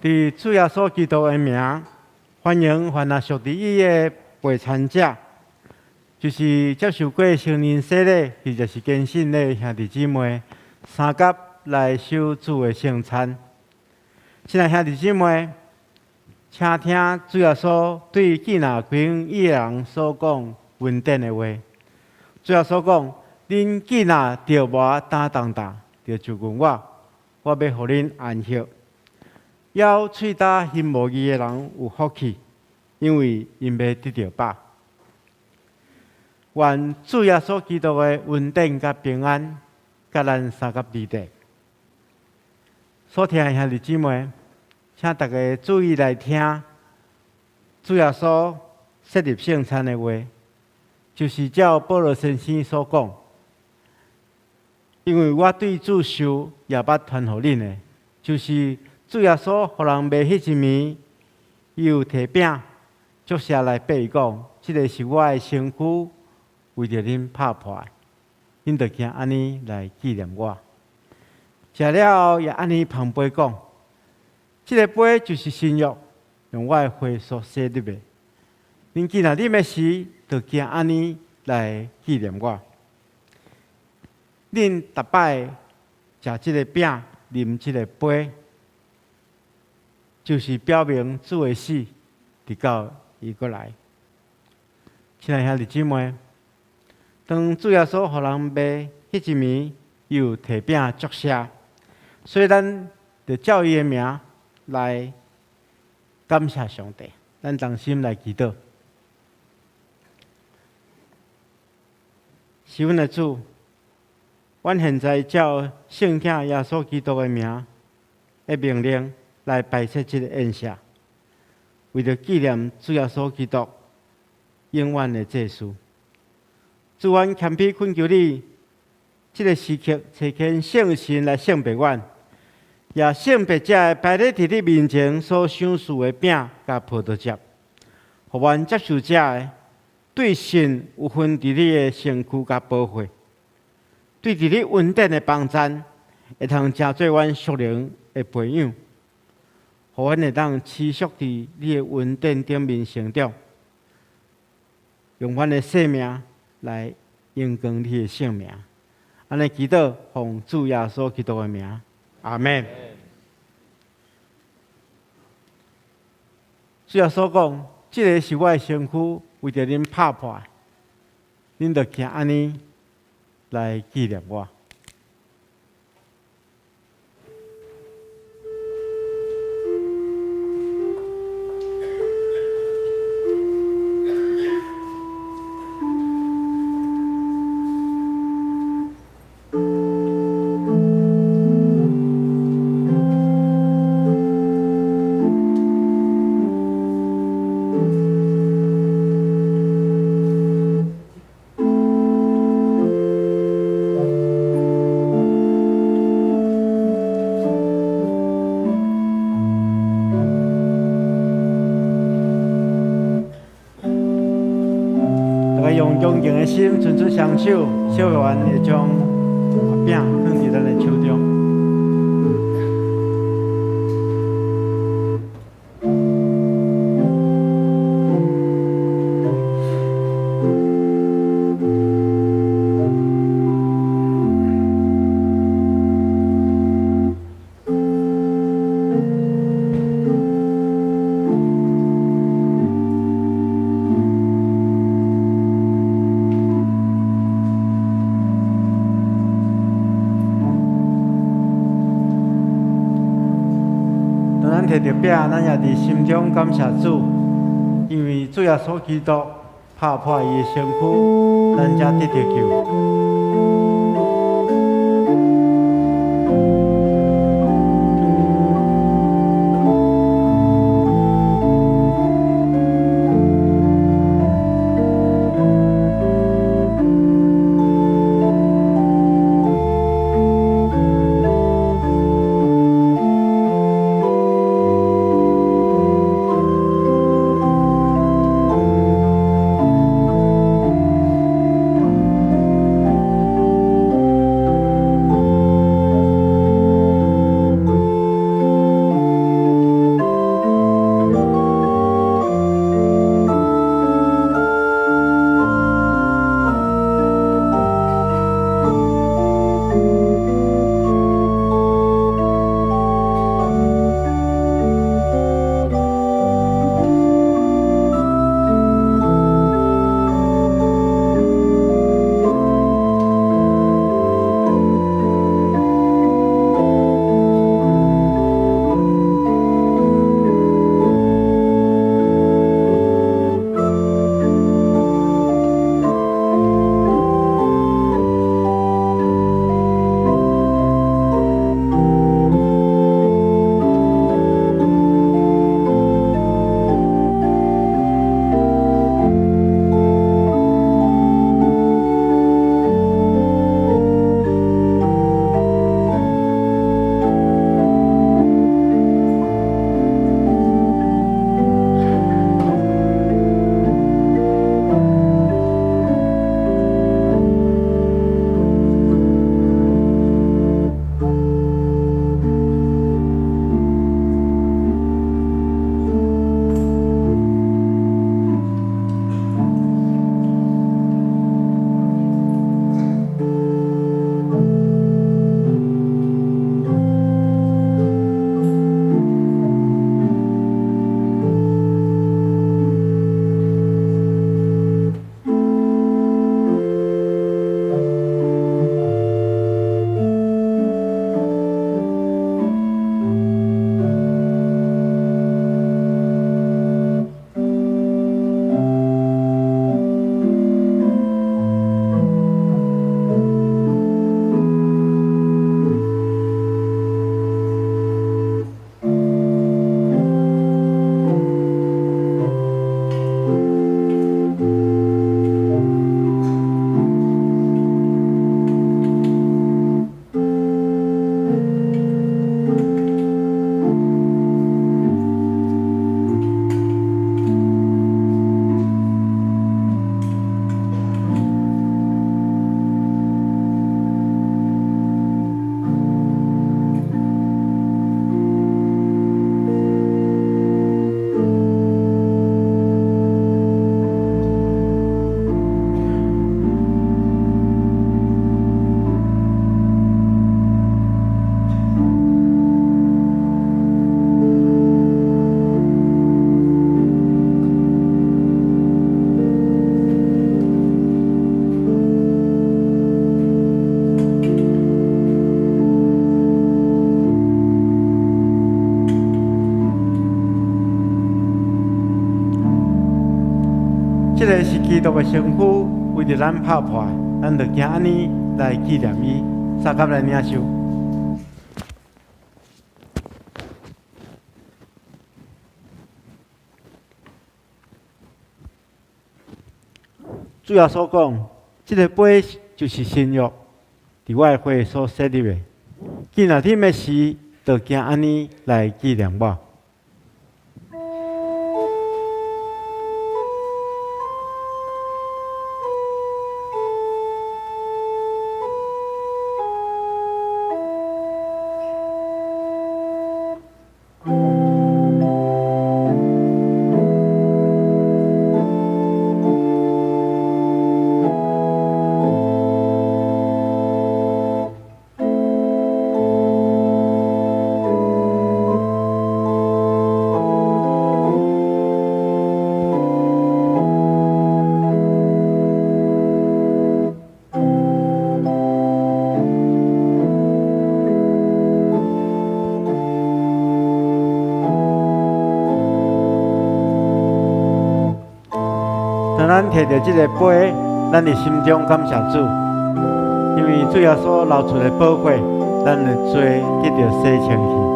佇主耶穌基督的名，歡迎凡若屬佇伊的陪餐者，就是接受過成人洗禮或者是堅信的兄弟姊妹，相佮來守主的聖餐。親愛兄弟姊妹，請聽主耶穌對既若歸向伊的人所講恩典的話。主耶穌講：恁既若著無擔重擔，就就近我，我欲予恁安息。枵喙焦心無義的人有福氣，因為𪜶欲得著飽。願主耶穌基督的恩典佮平安，佮咱相佮佇咧。所疼的兄弟姊妹，請大家注意來聽主耶穌設立聖餐的話，就是照保羅先生所講。因為我對主受，也捌傳予恁的，就是主耶穌予人賣彼一暝，伊有提餅，祝謝來擘伊講：這个是我的身軀，為著恁拍破的，恁著行按呢來紀念我。食了後，也按呢捧杯講：這个杯就是新約，用我的血所洗禮的。恁既若啉的時，就行按呢來紀念我。恁逐擺食這个餅，啉這个杯，就是表明主的死，直到伊閣來。親愛兄弟姊妹，當主耶穌予人賣彼一暝，伊有提餅祝謝，所以咱就照伊的名來感謝上帝。咱同心來祈禱。是阮的主，阮現在照聖子耶穌基督的名的命令來擺設這个宴席，為著紀念主耶穌基督永遠的祭司。主，阮謙卑懇求你，這个時刻差遣聖神來聖別阮，也聖別這个擺咧佇你面前所賞賜的餅佮葡萄汁，予阮接受這个對神有份佇你的身軀佮寶血，對佇你恩典的幫贊，會通成做阮屬靈的培養，予阮會當持續佇你的恩典頂面成長，用阮的生命來榮光你的聖名。按呢祈禱，奉主耶穌基督的名，阿們。主耶穌講：這个是我的身軀，為著恁拍破，恁就行按呢來紀念我。大家用恭敬的心伸出雙手，小員會將餅放佇咱的手中。當咱提著餅，咱也佇心中感謝主，因為主耶穌基督拍破伊的身軀，咱才得著救。基督的身軀為著咱拍破，咱就行按呢來紀念伊，相佮來領受。主耶穌講：這个杯就是新約，佇我的血所設立的。既若啉的時，就行按呢來紀念我。當咱提著這个杯，咱佇心中感謝主，因為主耶穌流出的寶血，咱的罪得著洗清去。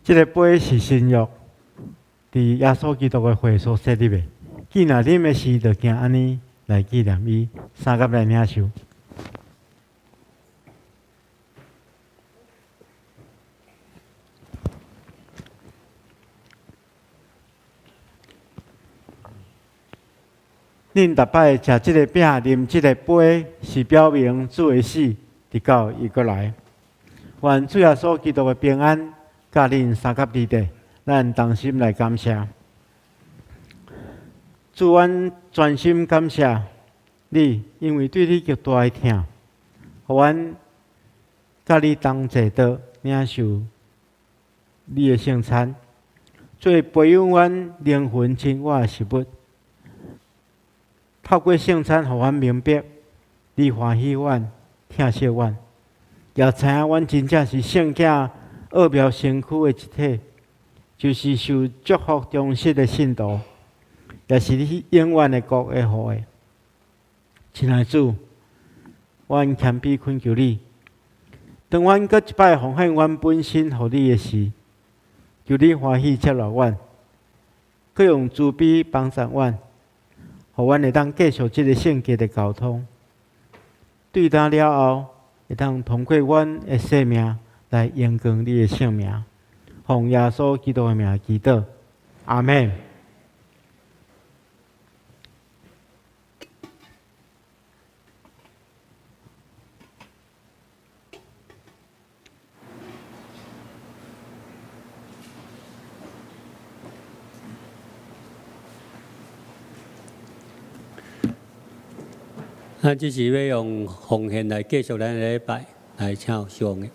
這个杯是新約，佇耶穌基督的血所設立的。既若啉的時，就行按呢來紀念伊，相佮來領受。恁逐擺食這个餅、啉這个杯，是表明主的死，直到伊閣來。願主耶穌基督的平安，佮恁相佮佇咧，咱同心來感謝。主，阮全心感謝你，因為對你極大的疼，予阮佮你同齊桌領受你的聖餐，做培養阮靈魂生活的食物。透過聖餐，予阮明白你歡喜阮、疼惜阮，也知影阮真正是聖子奧妙身軀的一體，就是受祝福忠實的信徒，也是你永遠的國的後裔。親愛的主，阮謙卑懇求你，當阮閣一擺奉獻阮本身予你的時，求你歡喜接納阮，閣用慈悲幫助阮，予阮會當繼續這个聖潔的交通。對今了後，會當通過阮的生命來榮光你的聖名。奉耶穌基督的名祈禱，阿們。咱這是欲用奉獻來繼續咱的禮拜，來請上的。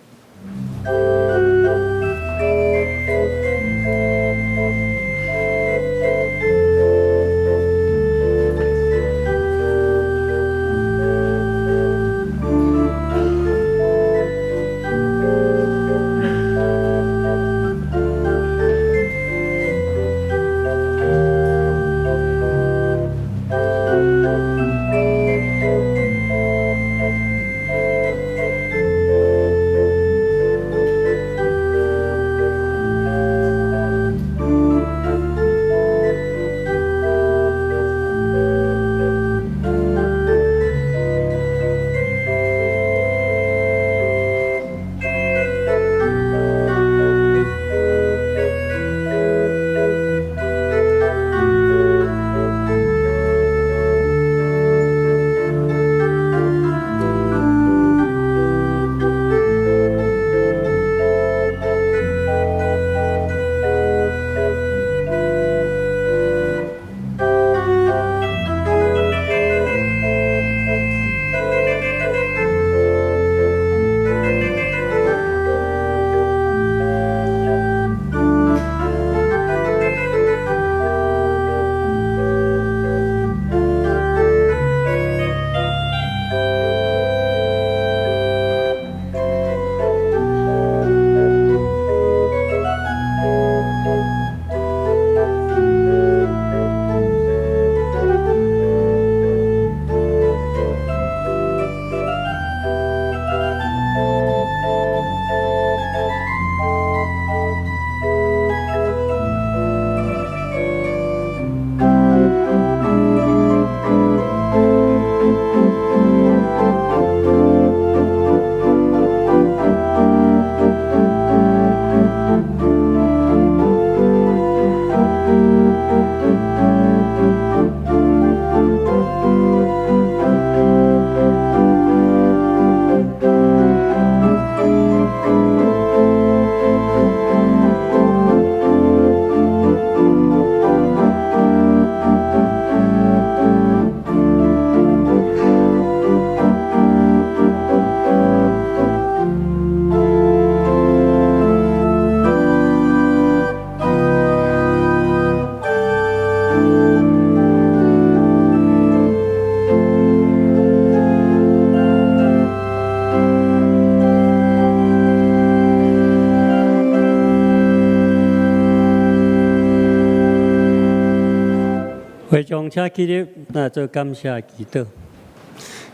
會眾請起立，來做感謝祈禱。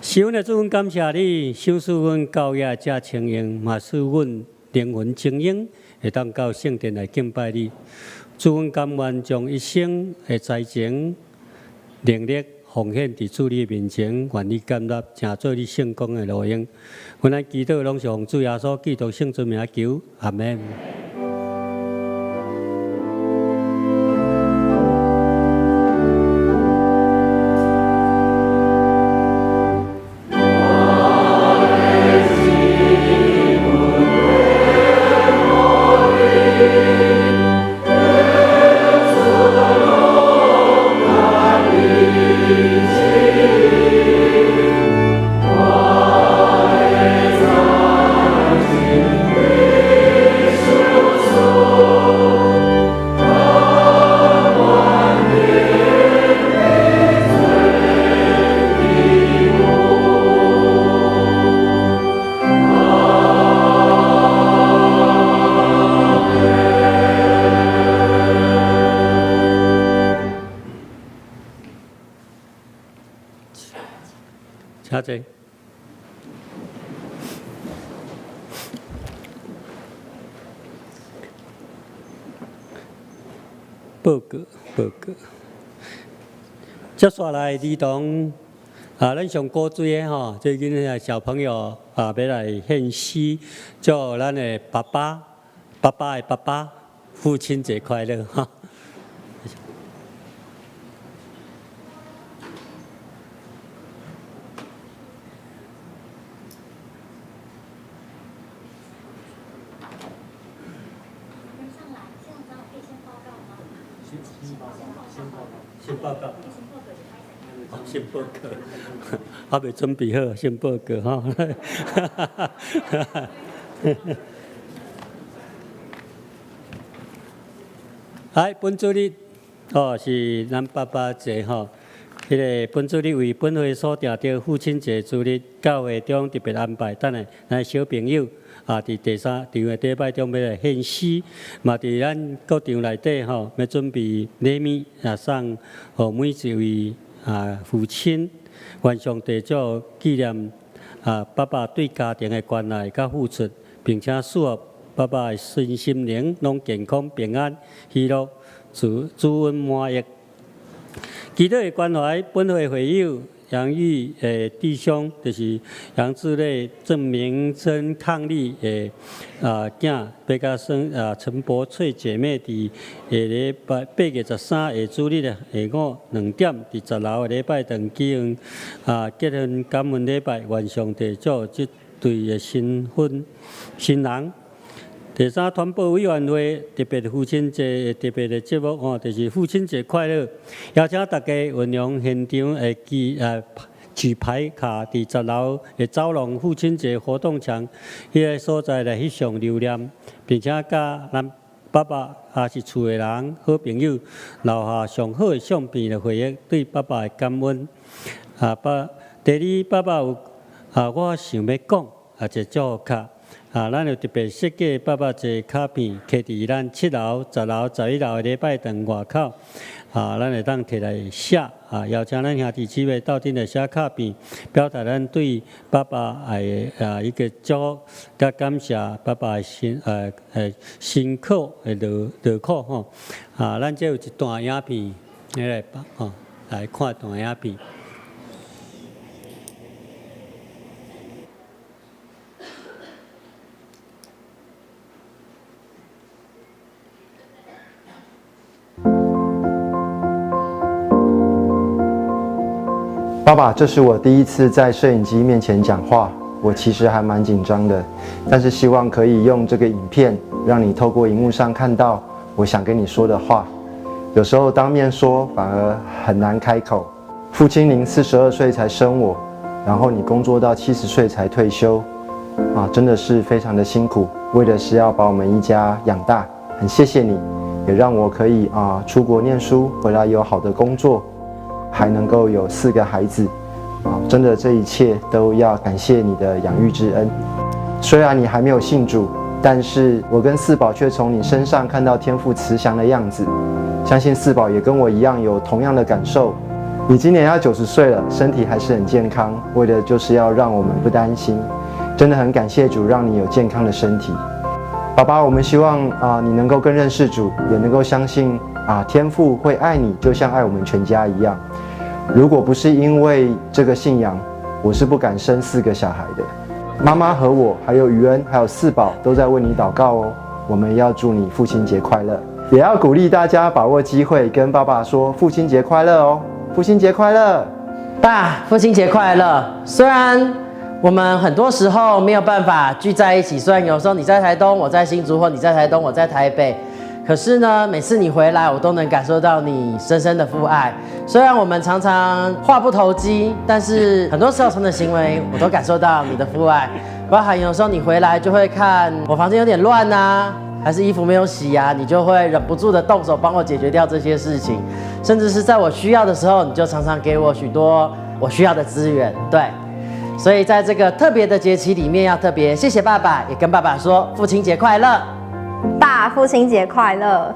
是阮的主，阮感謝你，賞賜阮教業遮清榮，嘛賜阮靈魂精英，會當到聖殿來敬拜你。主，阮甘願將一生的才情、能力奉獻佇主你面前，願你接納，成做你聖工的路用。阮來祈禱，攏是奉主耶穌基督聖尊名求，阿門。請坐。報告，報告。接下來兒童啊，咱上古錐的吼，最近的小朋友啊，欲來獻詩，祝咱的爸爸、爸爸的爸爸父親節快樂哈。先報告，先報告，還未準備好，先報告吼。來，本主日哦，是咱爸爸節吼。彼个本主日為本會所訂的父親節主日，教會中特別安排，等下咱小朋友啊，佇第三場的禮拜中欲來獻詩，嘛佇咱各場內底吼，欲準備禮物啊，送予每一位啊父親，願上帝祝紀念啊爸爸對家庭的關愛佮付出，並且賜予爸爸的身心靈攏健康平安喜樂，主主恩滿溢。祈禱的關懷，本會會友楊玉的弟兄，就是楊志磊、鄭明珍、抗力的啊囝，欲佮孫啊陳柏翠姐妹佇下禮拜8月13下主日的下午2點，佇10樓的禮拜堂舉行啊結婚感恩禮拜，願上帝祝這對的新婚新人。第三，團報委員會特別父親節特別的節目吼，就是父親節快樂，邀請大家運用現場的記啊舉牌卡，佇10樓的走廊父親節活動牆彼个所在來翕相留念，並且佮咱爸爸抑是厝的人、好朋友留下上好的相片來回憶對爸爸的感恩。啊爸，第二，爸爸有啊，我想欲講啊，一個祝福卡。啊，咱有特別設計爸爸節卡片，徛佇咱7樓、10樓、11樓的禮拜堂外口。啊，咱會當提來寫，啊，邀請咱兄弟姊妹鬥陣來寫卡片，表達咱對爸爸的啊一個祝福，佮感謝爸爸的辛辛苦的勞勞苦吼。啊，咱這有一段影片，來吼，來看段影片。爸爸，這是我第一次在攝影機面前講話，我其實還蠻緊張的，但是希望可以用這個影片，讓你透過螢幕上看到我想跟你說的話。有時候當面說反而很難開口。父親，您42歲才生我，然後你工作到70歲才退休，啊，真的是非常的辛苦，為的是要把我們一家養大。很謝謝你，也讓我可以啊出國念書，回來有好的工作。還能夠有四個孩子，啊，真的這一切都要感謝你的養育之恩。雖然你還沒有信主，但是我跟四寶卻從你身上看到天父慈祥的樣子。相信四寶也跟我一樣有同樣的感受。你今年要90歲了，身體還是很健康，為的就是要讓我們不擔心。真的很感謝主，讓你有健康的身體。爸爸，我們希望啊，你能夠更認識主，也能夠相信啊，天父會愛你，就像愛我們全家一樣。如果不是因為這個信仰，我是不敢生四個小孩的。媽媽和我，還有雨恩，還有四寶都在為你禱告哦。我們要祝你父親節快樂，也要鼓勵大家把握機會跟爸爸說父親節快樂哦！父親節快樂，爸，父親節快樂。雖然我們很多時候沒有辦法聚在一起，雖然有時候你在台東，我在新竹，或你在台東，我在台北，可是呢，每次你回來，我都能感受到你深深的父愛。雖然我們常常話不投機，但是很多時候從你的行為，我都感受到你的父愛。包含有時候你回來就會看我房間有點亂啊，還是衣服沒有洗啊，你就會忍不住的動手幫我解決掉這些事情，甚至是在我需要的時候，你就常常給我許多我需要的資源。對。所以在這個特別的節期裡面，要特別謝謝爸爸，也跟爸爸說父親節快樂。爸，父親節快樂。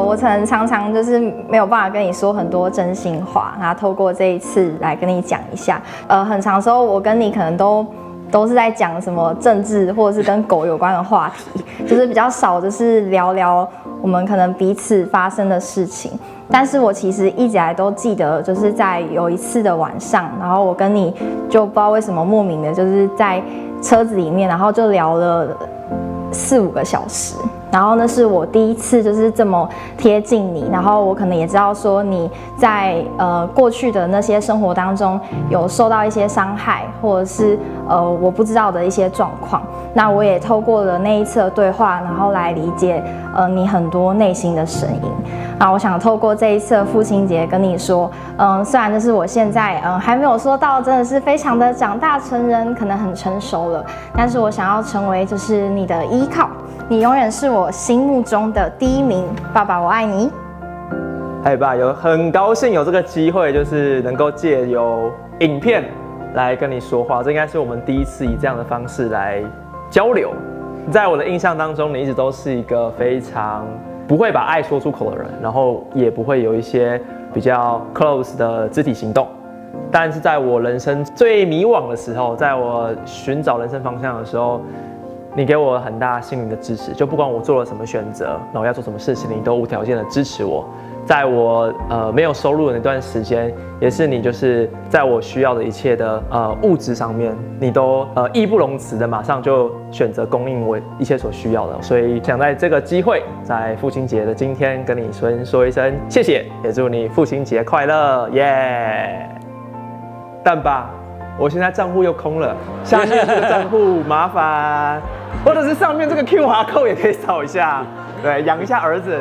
我曾常常就是沒有辦法跟你說很多真心話，然後透過這一次來跟你講一下。很常時候我跟你可能都是在講什麼政治或者是跟狗有關的話題，就是比較少就是聊聊我們可能彼此發生的事情。但是我其實一直來都記得，就是在有一次的晚上，然後我跟你就不知道為什麼莫名的，就是在車子裡面，然後就聊了四五個小時。然後那是我第一次就是這麼貼近你，然後我可能也知道說你在過去的那些生活當中有受到一些傷害，或者是我不知道的一些狀況。那我也透過了那一次的對話，然後來理解你很多內心的聲音。那我想透過這一次的父親節跟你說，雖然就是我現在還沒有說到真的是非常的長大成人，可能很成熟了，但是我想要成為就是你的依靠。你永遠是我心目中的第一名，爸爸，我愛你。嗨，爸，有很高興有這個機會，就是能夠借由影片來跟你說話，這應該是我們第一次以這樣的方式來交流。在我的印象當中，你一直都是一個非常不會把愛說出口的人，然後也不會有一些比較 close 的肢體行動。但是在我人生最迷惘的時候，在我尋找人生方向的時候，你給我很大心靈的支持，就不管我做了什麼選擇，然後要做什麼事情，你都無條件的支持我。在我沒有收入的那段時間，也是你就是在我需要的一切的物質上面，你都義不容辭的馬上就選擇供應我一切所需要的。所以想在這個機會，在父親節的今天跟你說說一聲謝謝，也祝你父親節快樂，耶！但爸，我現在賬戶又空了，下面這個賬戶麻煩，或者是上面這個 QR code 也可以掃一下，對，養一下兒子。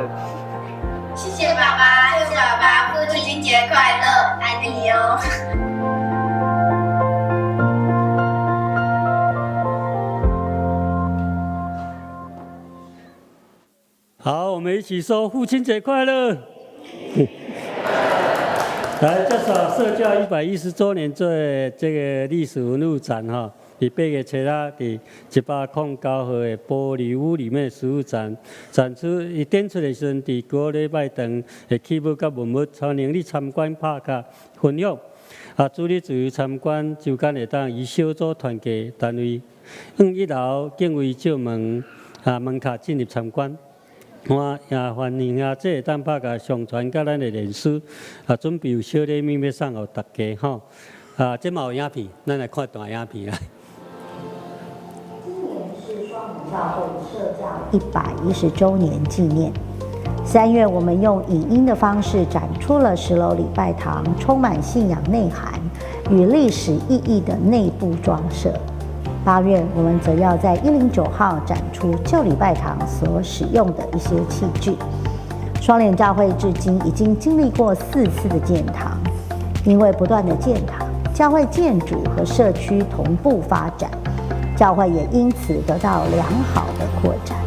謝謝爸爸，謝謝爸爸，父親節快樂，愛你哦。好，我們一起說父親節快樂。來，這是社教110週年做這個歷史文物展哈，佇8月7日佇109號的玻璃屋裡面實物展展出，伊展出的時陣，佇舊禮拜堂的器物佮文物，歡迎你參觀拍卡分享。啊，主日自由參觀，週間會當以小組團契單位，往一樓敬畏照門啊門卡進入參觀。我也歡迎啊，這會當拍共上傳佮咱的臉書，啊，準備有小禮物欲送予大家吼。啊，這嘛有影片，咱來看段影片來。今年是雙連教會設教110週年紀念。3月，我們用影音的方式展出了10樓禮拜堂充滿信仰內涵與歷史意義的內部裝設。8月，我們則要在109號展出舊禮拜堂所使用的一些器具。雙連教會至今已經經歷過4次的建堂，因為不斷的建堂，教會建築和社區同步發展，教會也因此得到良好的擴展。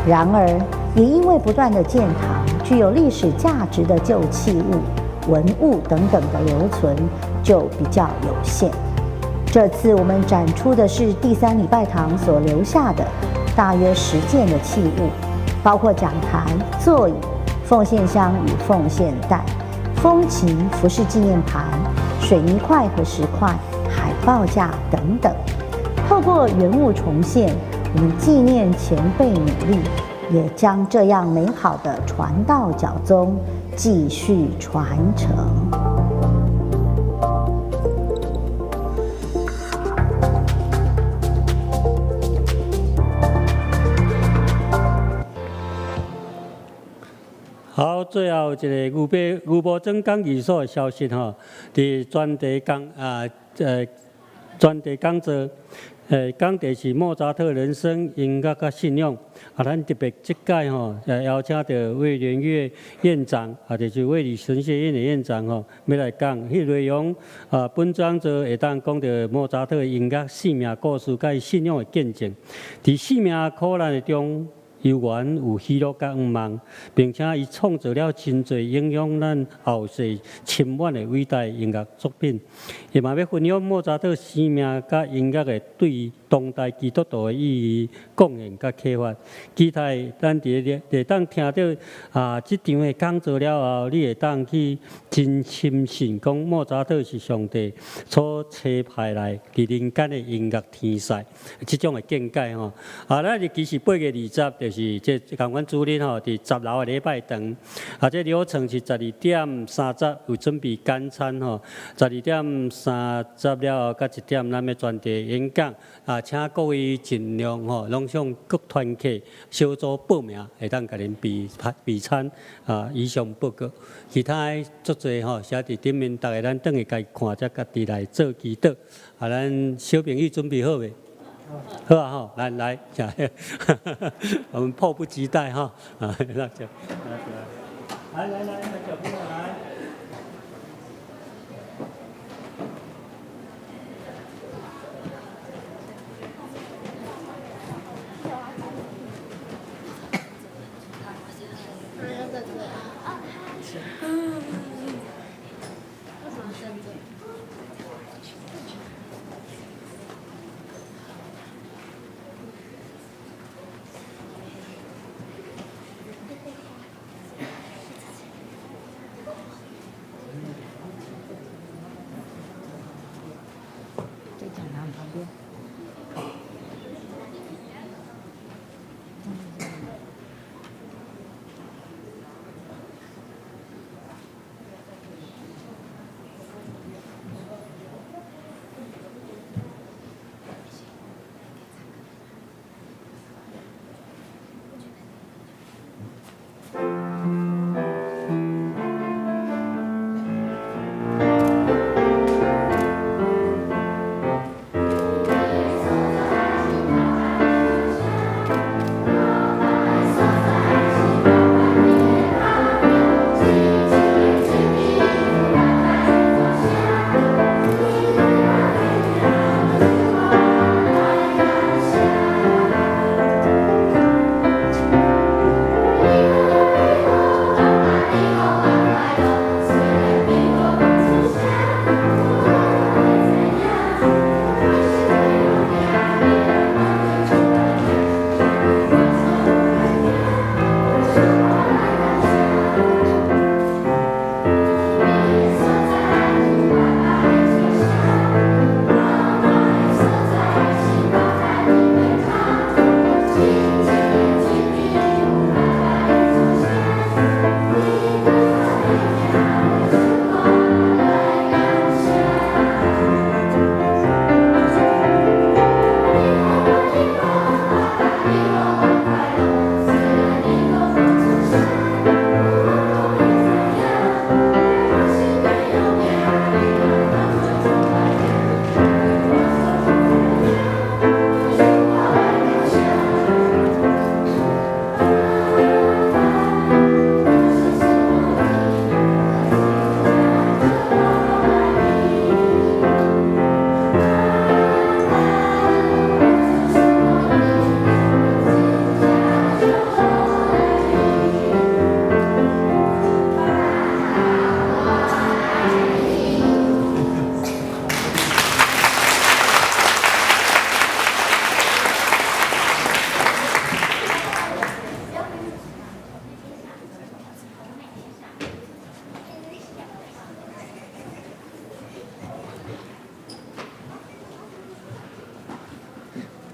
然而，也因為不斷的建堂，具有歷史價值的舊器物、文物等等的留存就比較有限。這次我們展出的是第三禮拜堂所留下的大約10件的器物，包括講壇、座椅、奉獻箱與奉獻袋、風琴、服飾紀念盤、水泥塊和石塊、海報架等等。透過原物重現，我們紀念前輩努力，也將這樣美好的傳道教宗繼續傳承。好，最後一个牛埔庄講義所的消息吼，佇專題講啊，專題講座，講題是莫扎特人生音樂佮信仰。啊，咱特別這屆吼，邀請著魏連岳院長，啊，就是衛理神學院的院長吼，欲來講。彼內容啊，本講座會當講著莫扎特的音樂生命故事佮伊信仰的見證。佇生命苦難的中，猶原有喜樂佮向望，並且伊創造了真濟影響咱後世深遠的偉大音樂作品。伊嘛欲分享莫扎特生命佮音樂的對當代基督徒的意義、貢獻佮啟發。期待咱佇咧會當聽著啊，這場的講座了後，你會當去真深信講莫扎特是上帝所差派來佇人間的音樂天才，這種的見解吼。啊，咱日期是8月20，就是這仝款主日吼，佇十樓的禮拜堂。啊，這流程是12點30有準備簡餐吼，12點30了後，到1點咱欲專題演講。啊，請各位盡量吼，攏向各團體小組報名，會當共恁備備餐。啊，以上報告，其他的足濟吼，寫佇頂面，逐家咱轉去家己看，才家己來做祈禱。啊，咱小朋友準備好未？好啊，吼，來來，我們迫不及待哈，啊，來來來來，小朋友來。在講堂旁邊。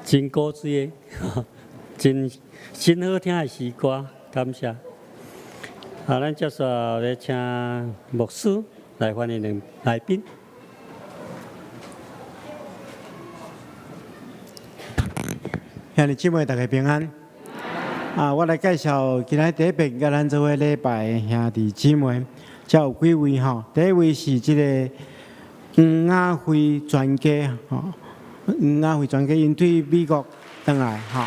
真古錐的，真真好聽的詩歌，感謝。啊，咱接續來請牧師來歡迎兩來賓。兄弟姊妹，大家平安。啊，我來介紹今仔第一遍佮咱做伙禮拜的兄弟姊妹，遮有幾位吼。第一位是這个黃亞輝專家吼，黃亞輝專家𪜶對美國轉來吼。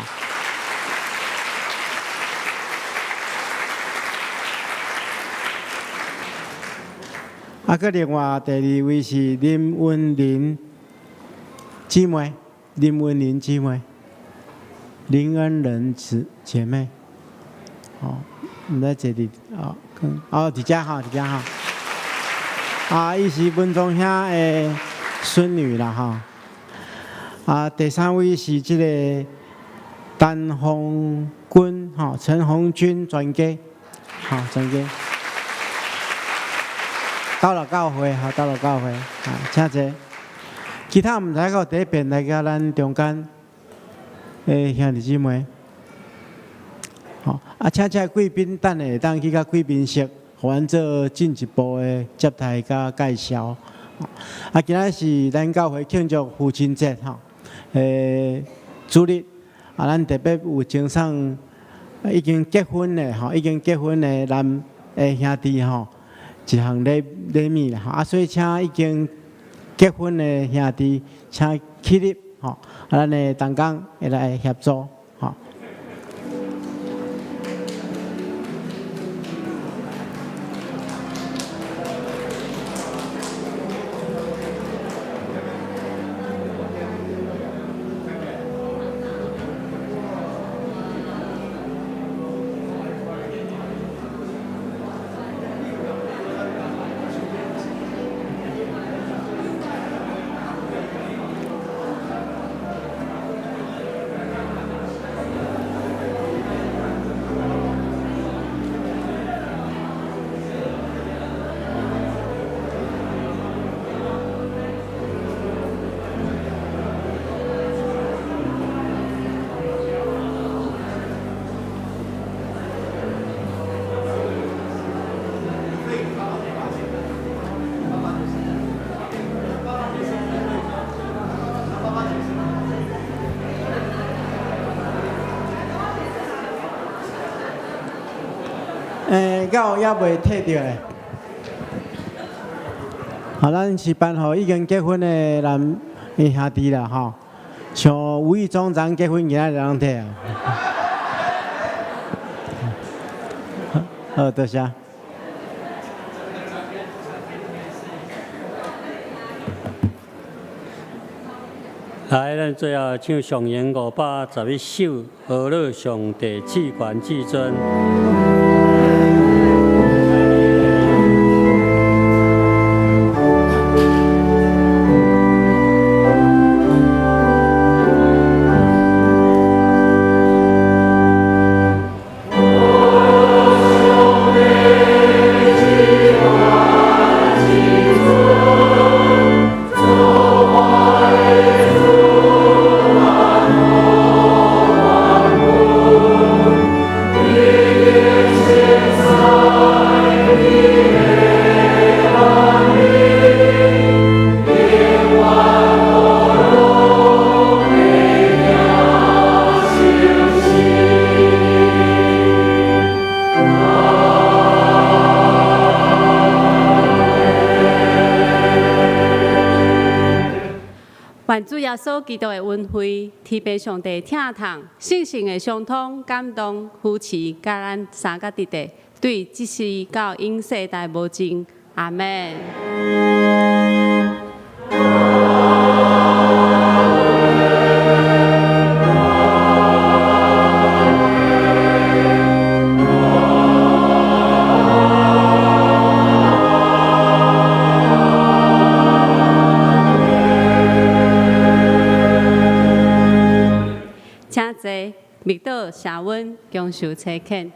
啊，閣另外第二位是林文玲姊妹，林文玲姊妹。林恩仁姐妹，哦，毋知坐伫哦，哦，佇遮吼，佇遮吼。啊，伊是文忠兄的孫女啦，吼。啊，第三位是這个陳紅軍，吼，陳紅軍專家，吼，專家。到了教會，吼，到了教會，啊，請坐。其他毋知閣第一遍來佮咱中間的兄弟姊妹，吼，啊，請這貴賓等下會當去佮貴賓室，予阮做進一步的接待佮介紹。啊，今仔是咱教會慶祝父親節，吼，主日，啊，咱特別有贈送已經結婚的，吼，已經結婚的男的兄弟，吼，一項禮物啦，吼，啊，所以請已經結婚的兄弟請起立。吼，啊，咱的同工會來協助，吼。敢有猶未提著的？好，咱是頒予已經結婚的男的兄弟啦，吼。像吳義忠昨結婚，今仔日攏提啊。好，多謝。來，咱最後唱上詠511首，呵咾上帝至懸至尊。願主耶穌基督的恩惠、天父上帝疼痛、聖神的相通、感動、扶持，佮咱三个弟弟，對這世到永世代無盡。阿們。請坐，默禱、謝恩，享受差遣。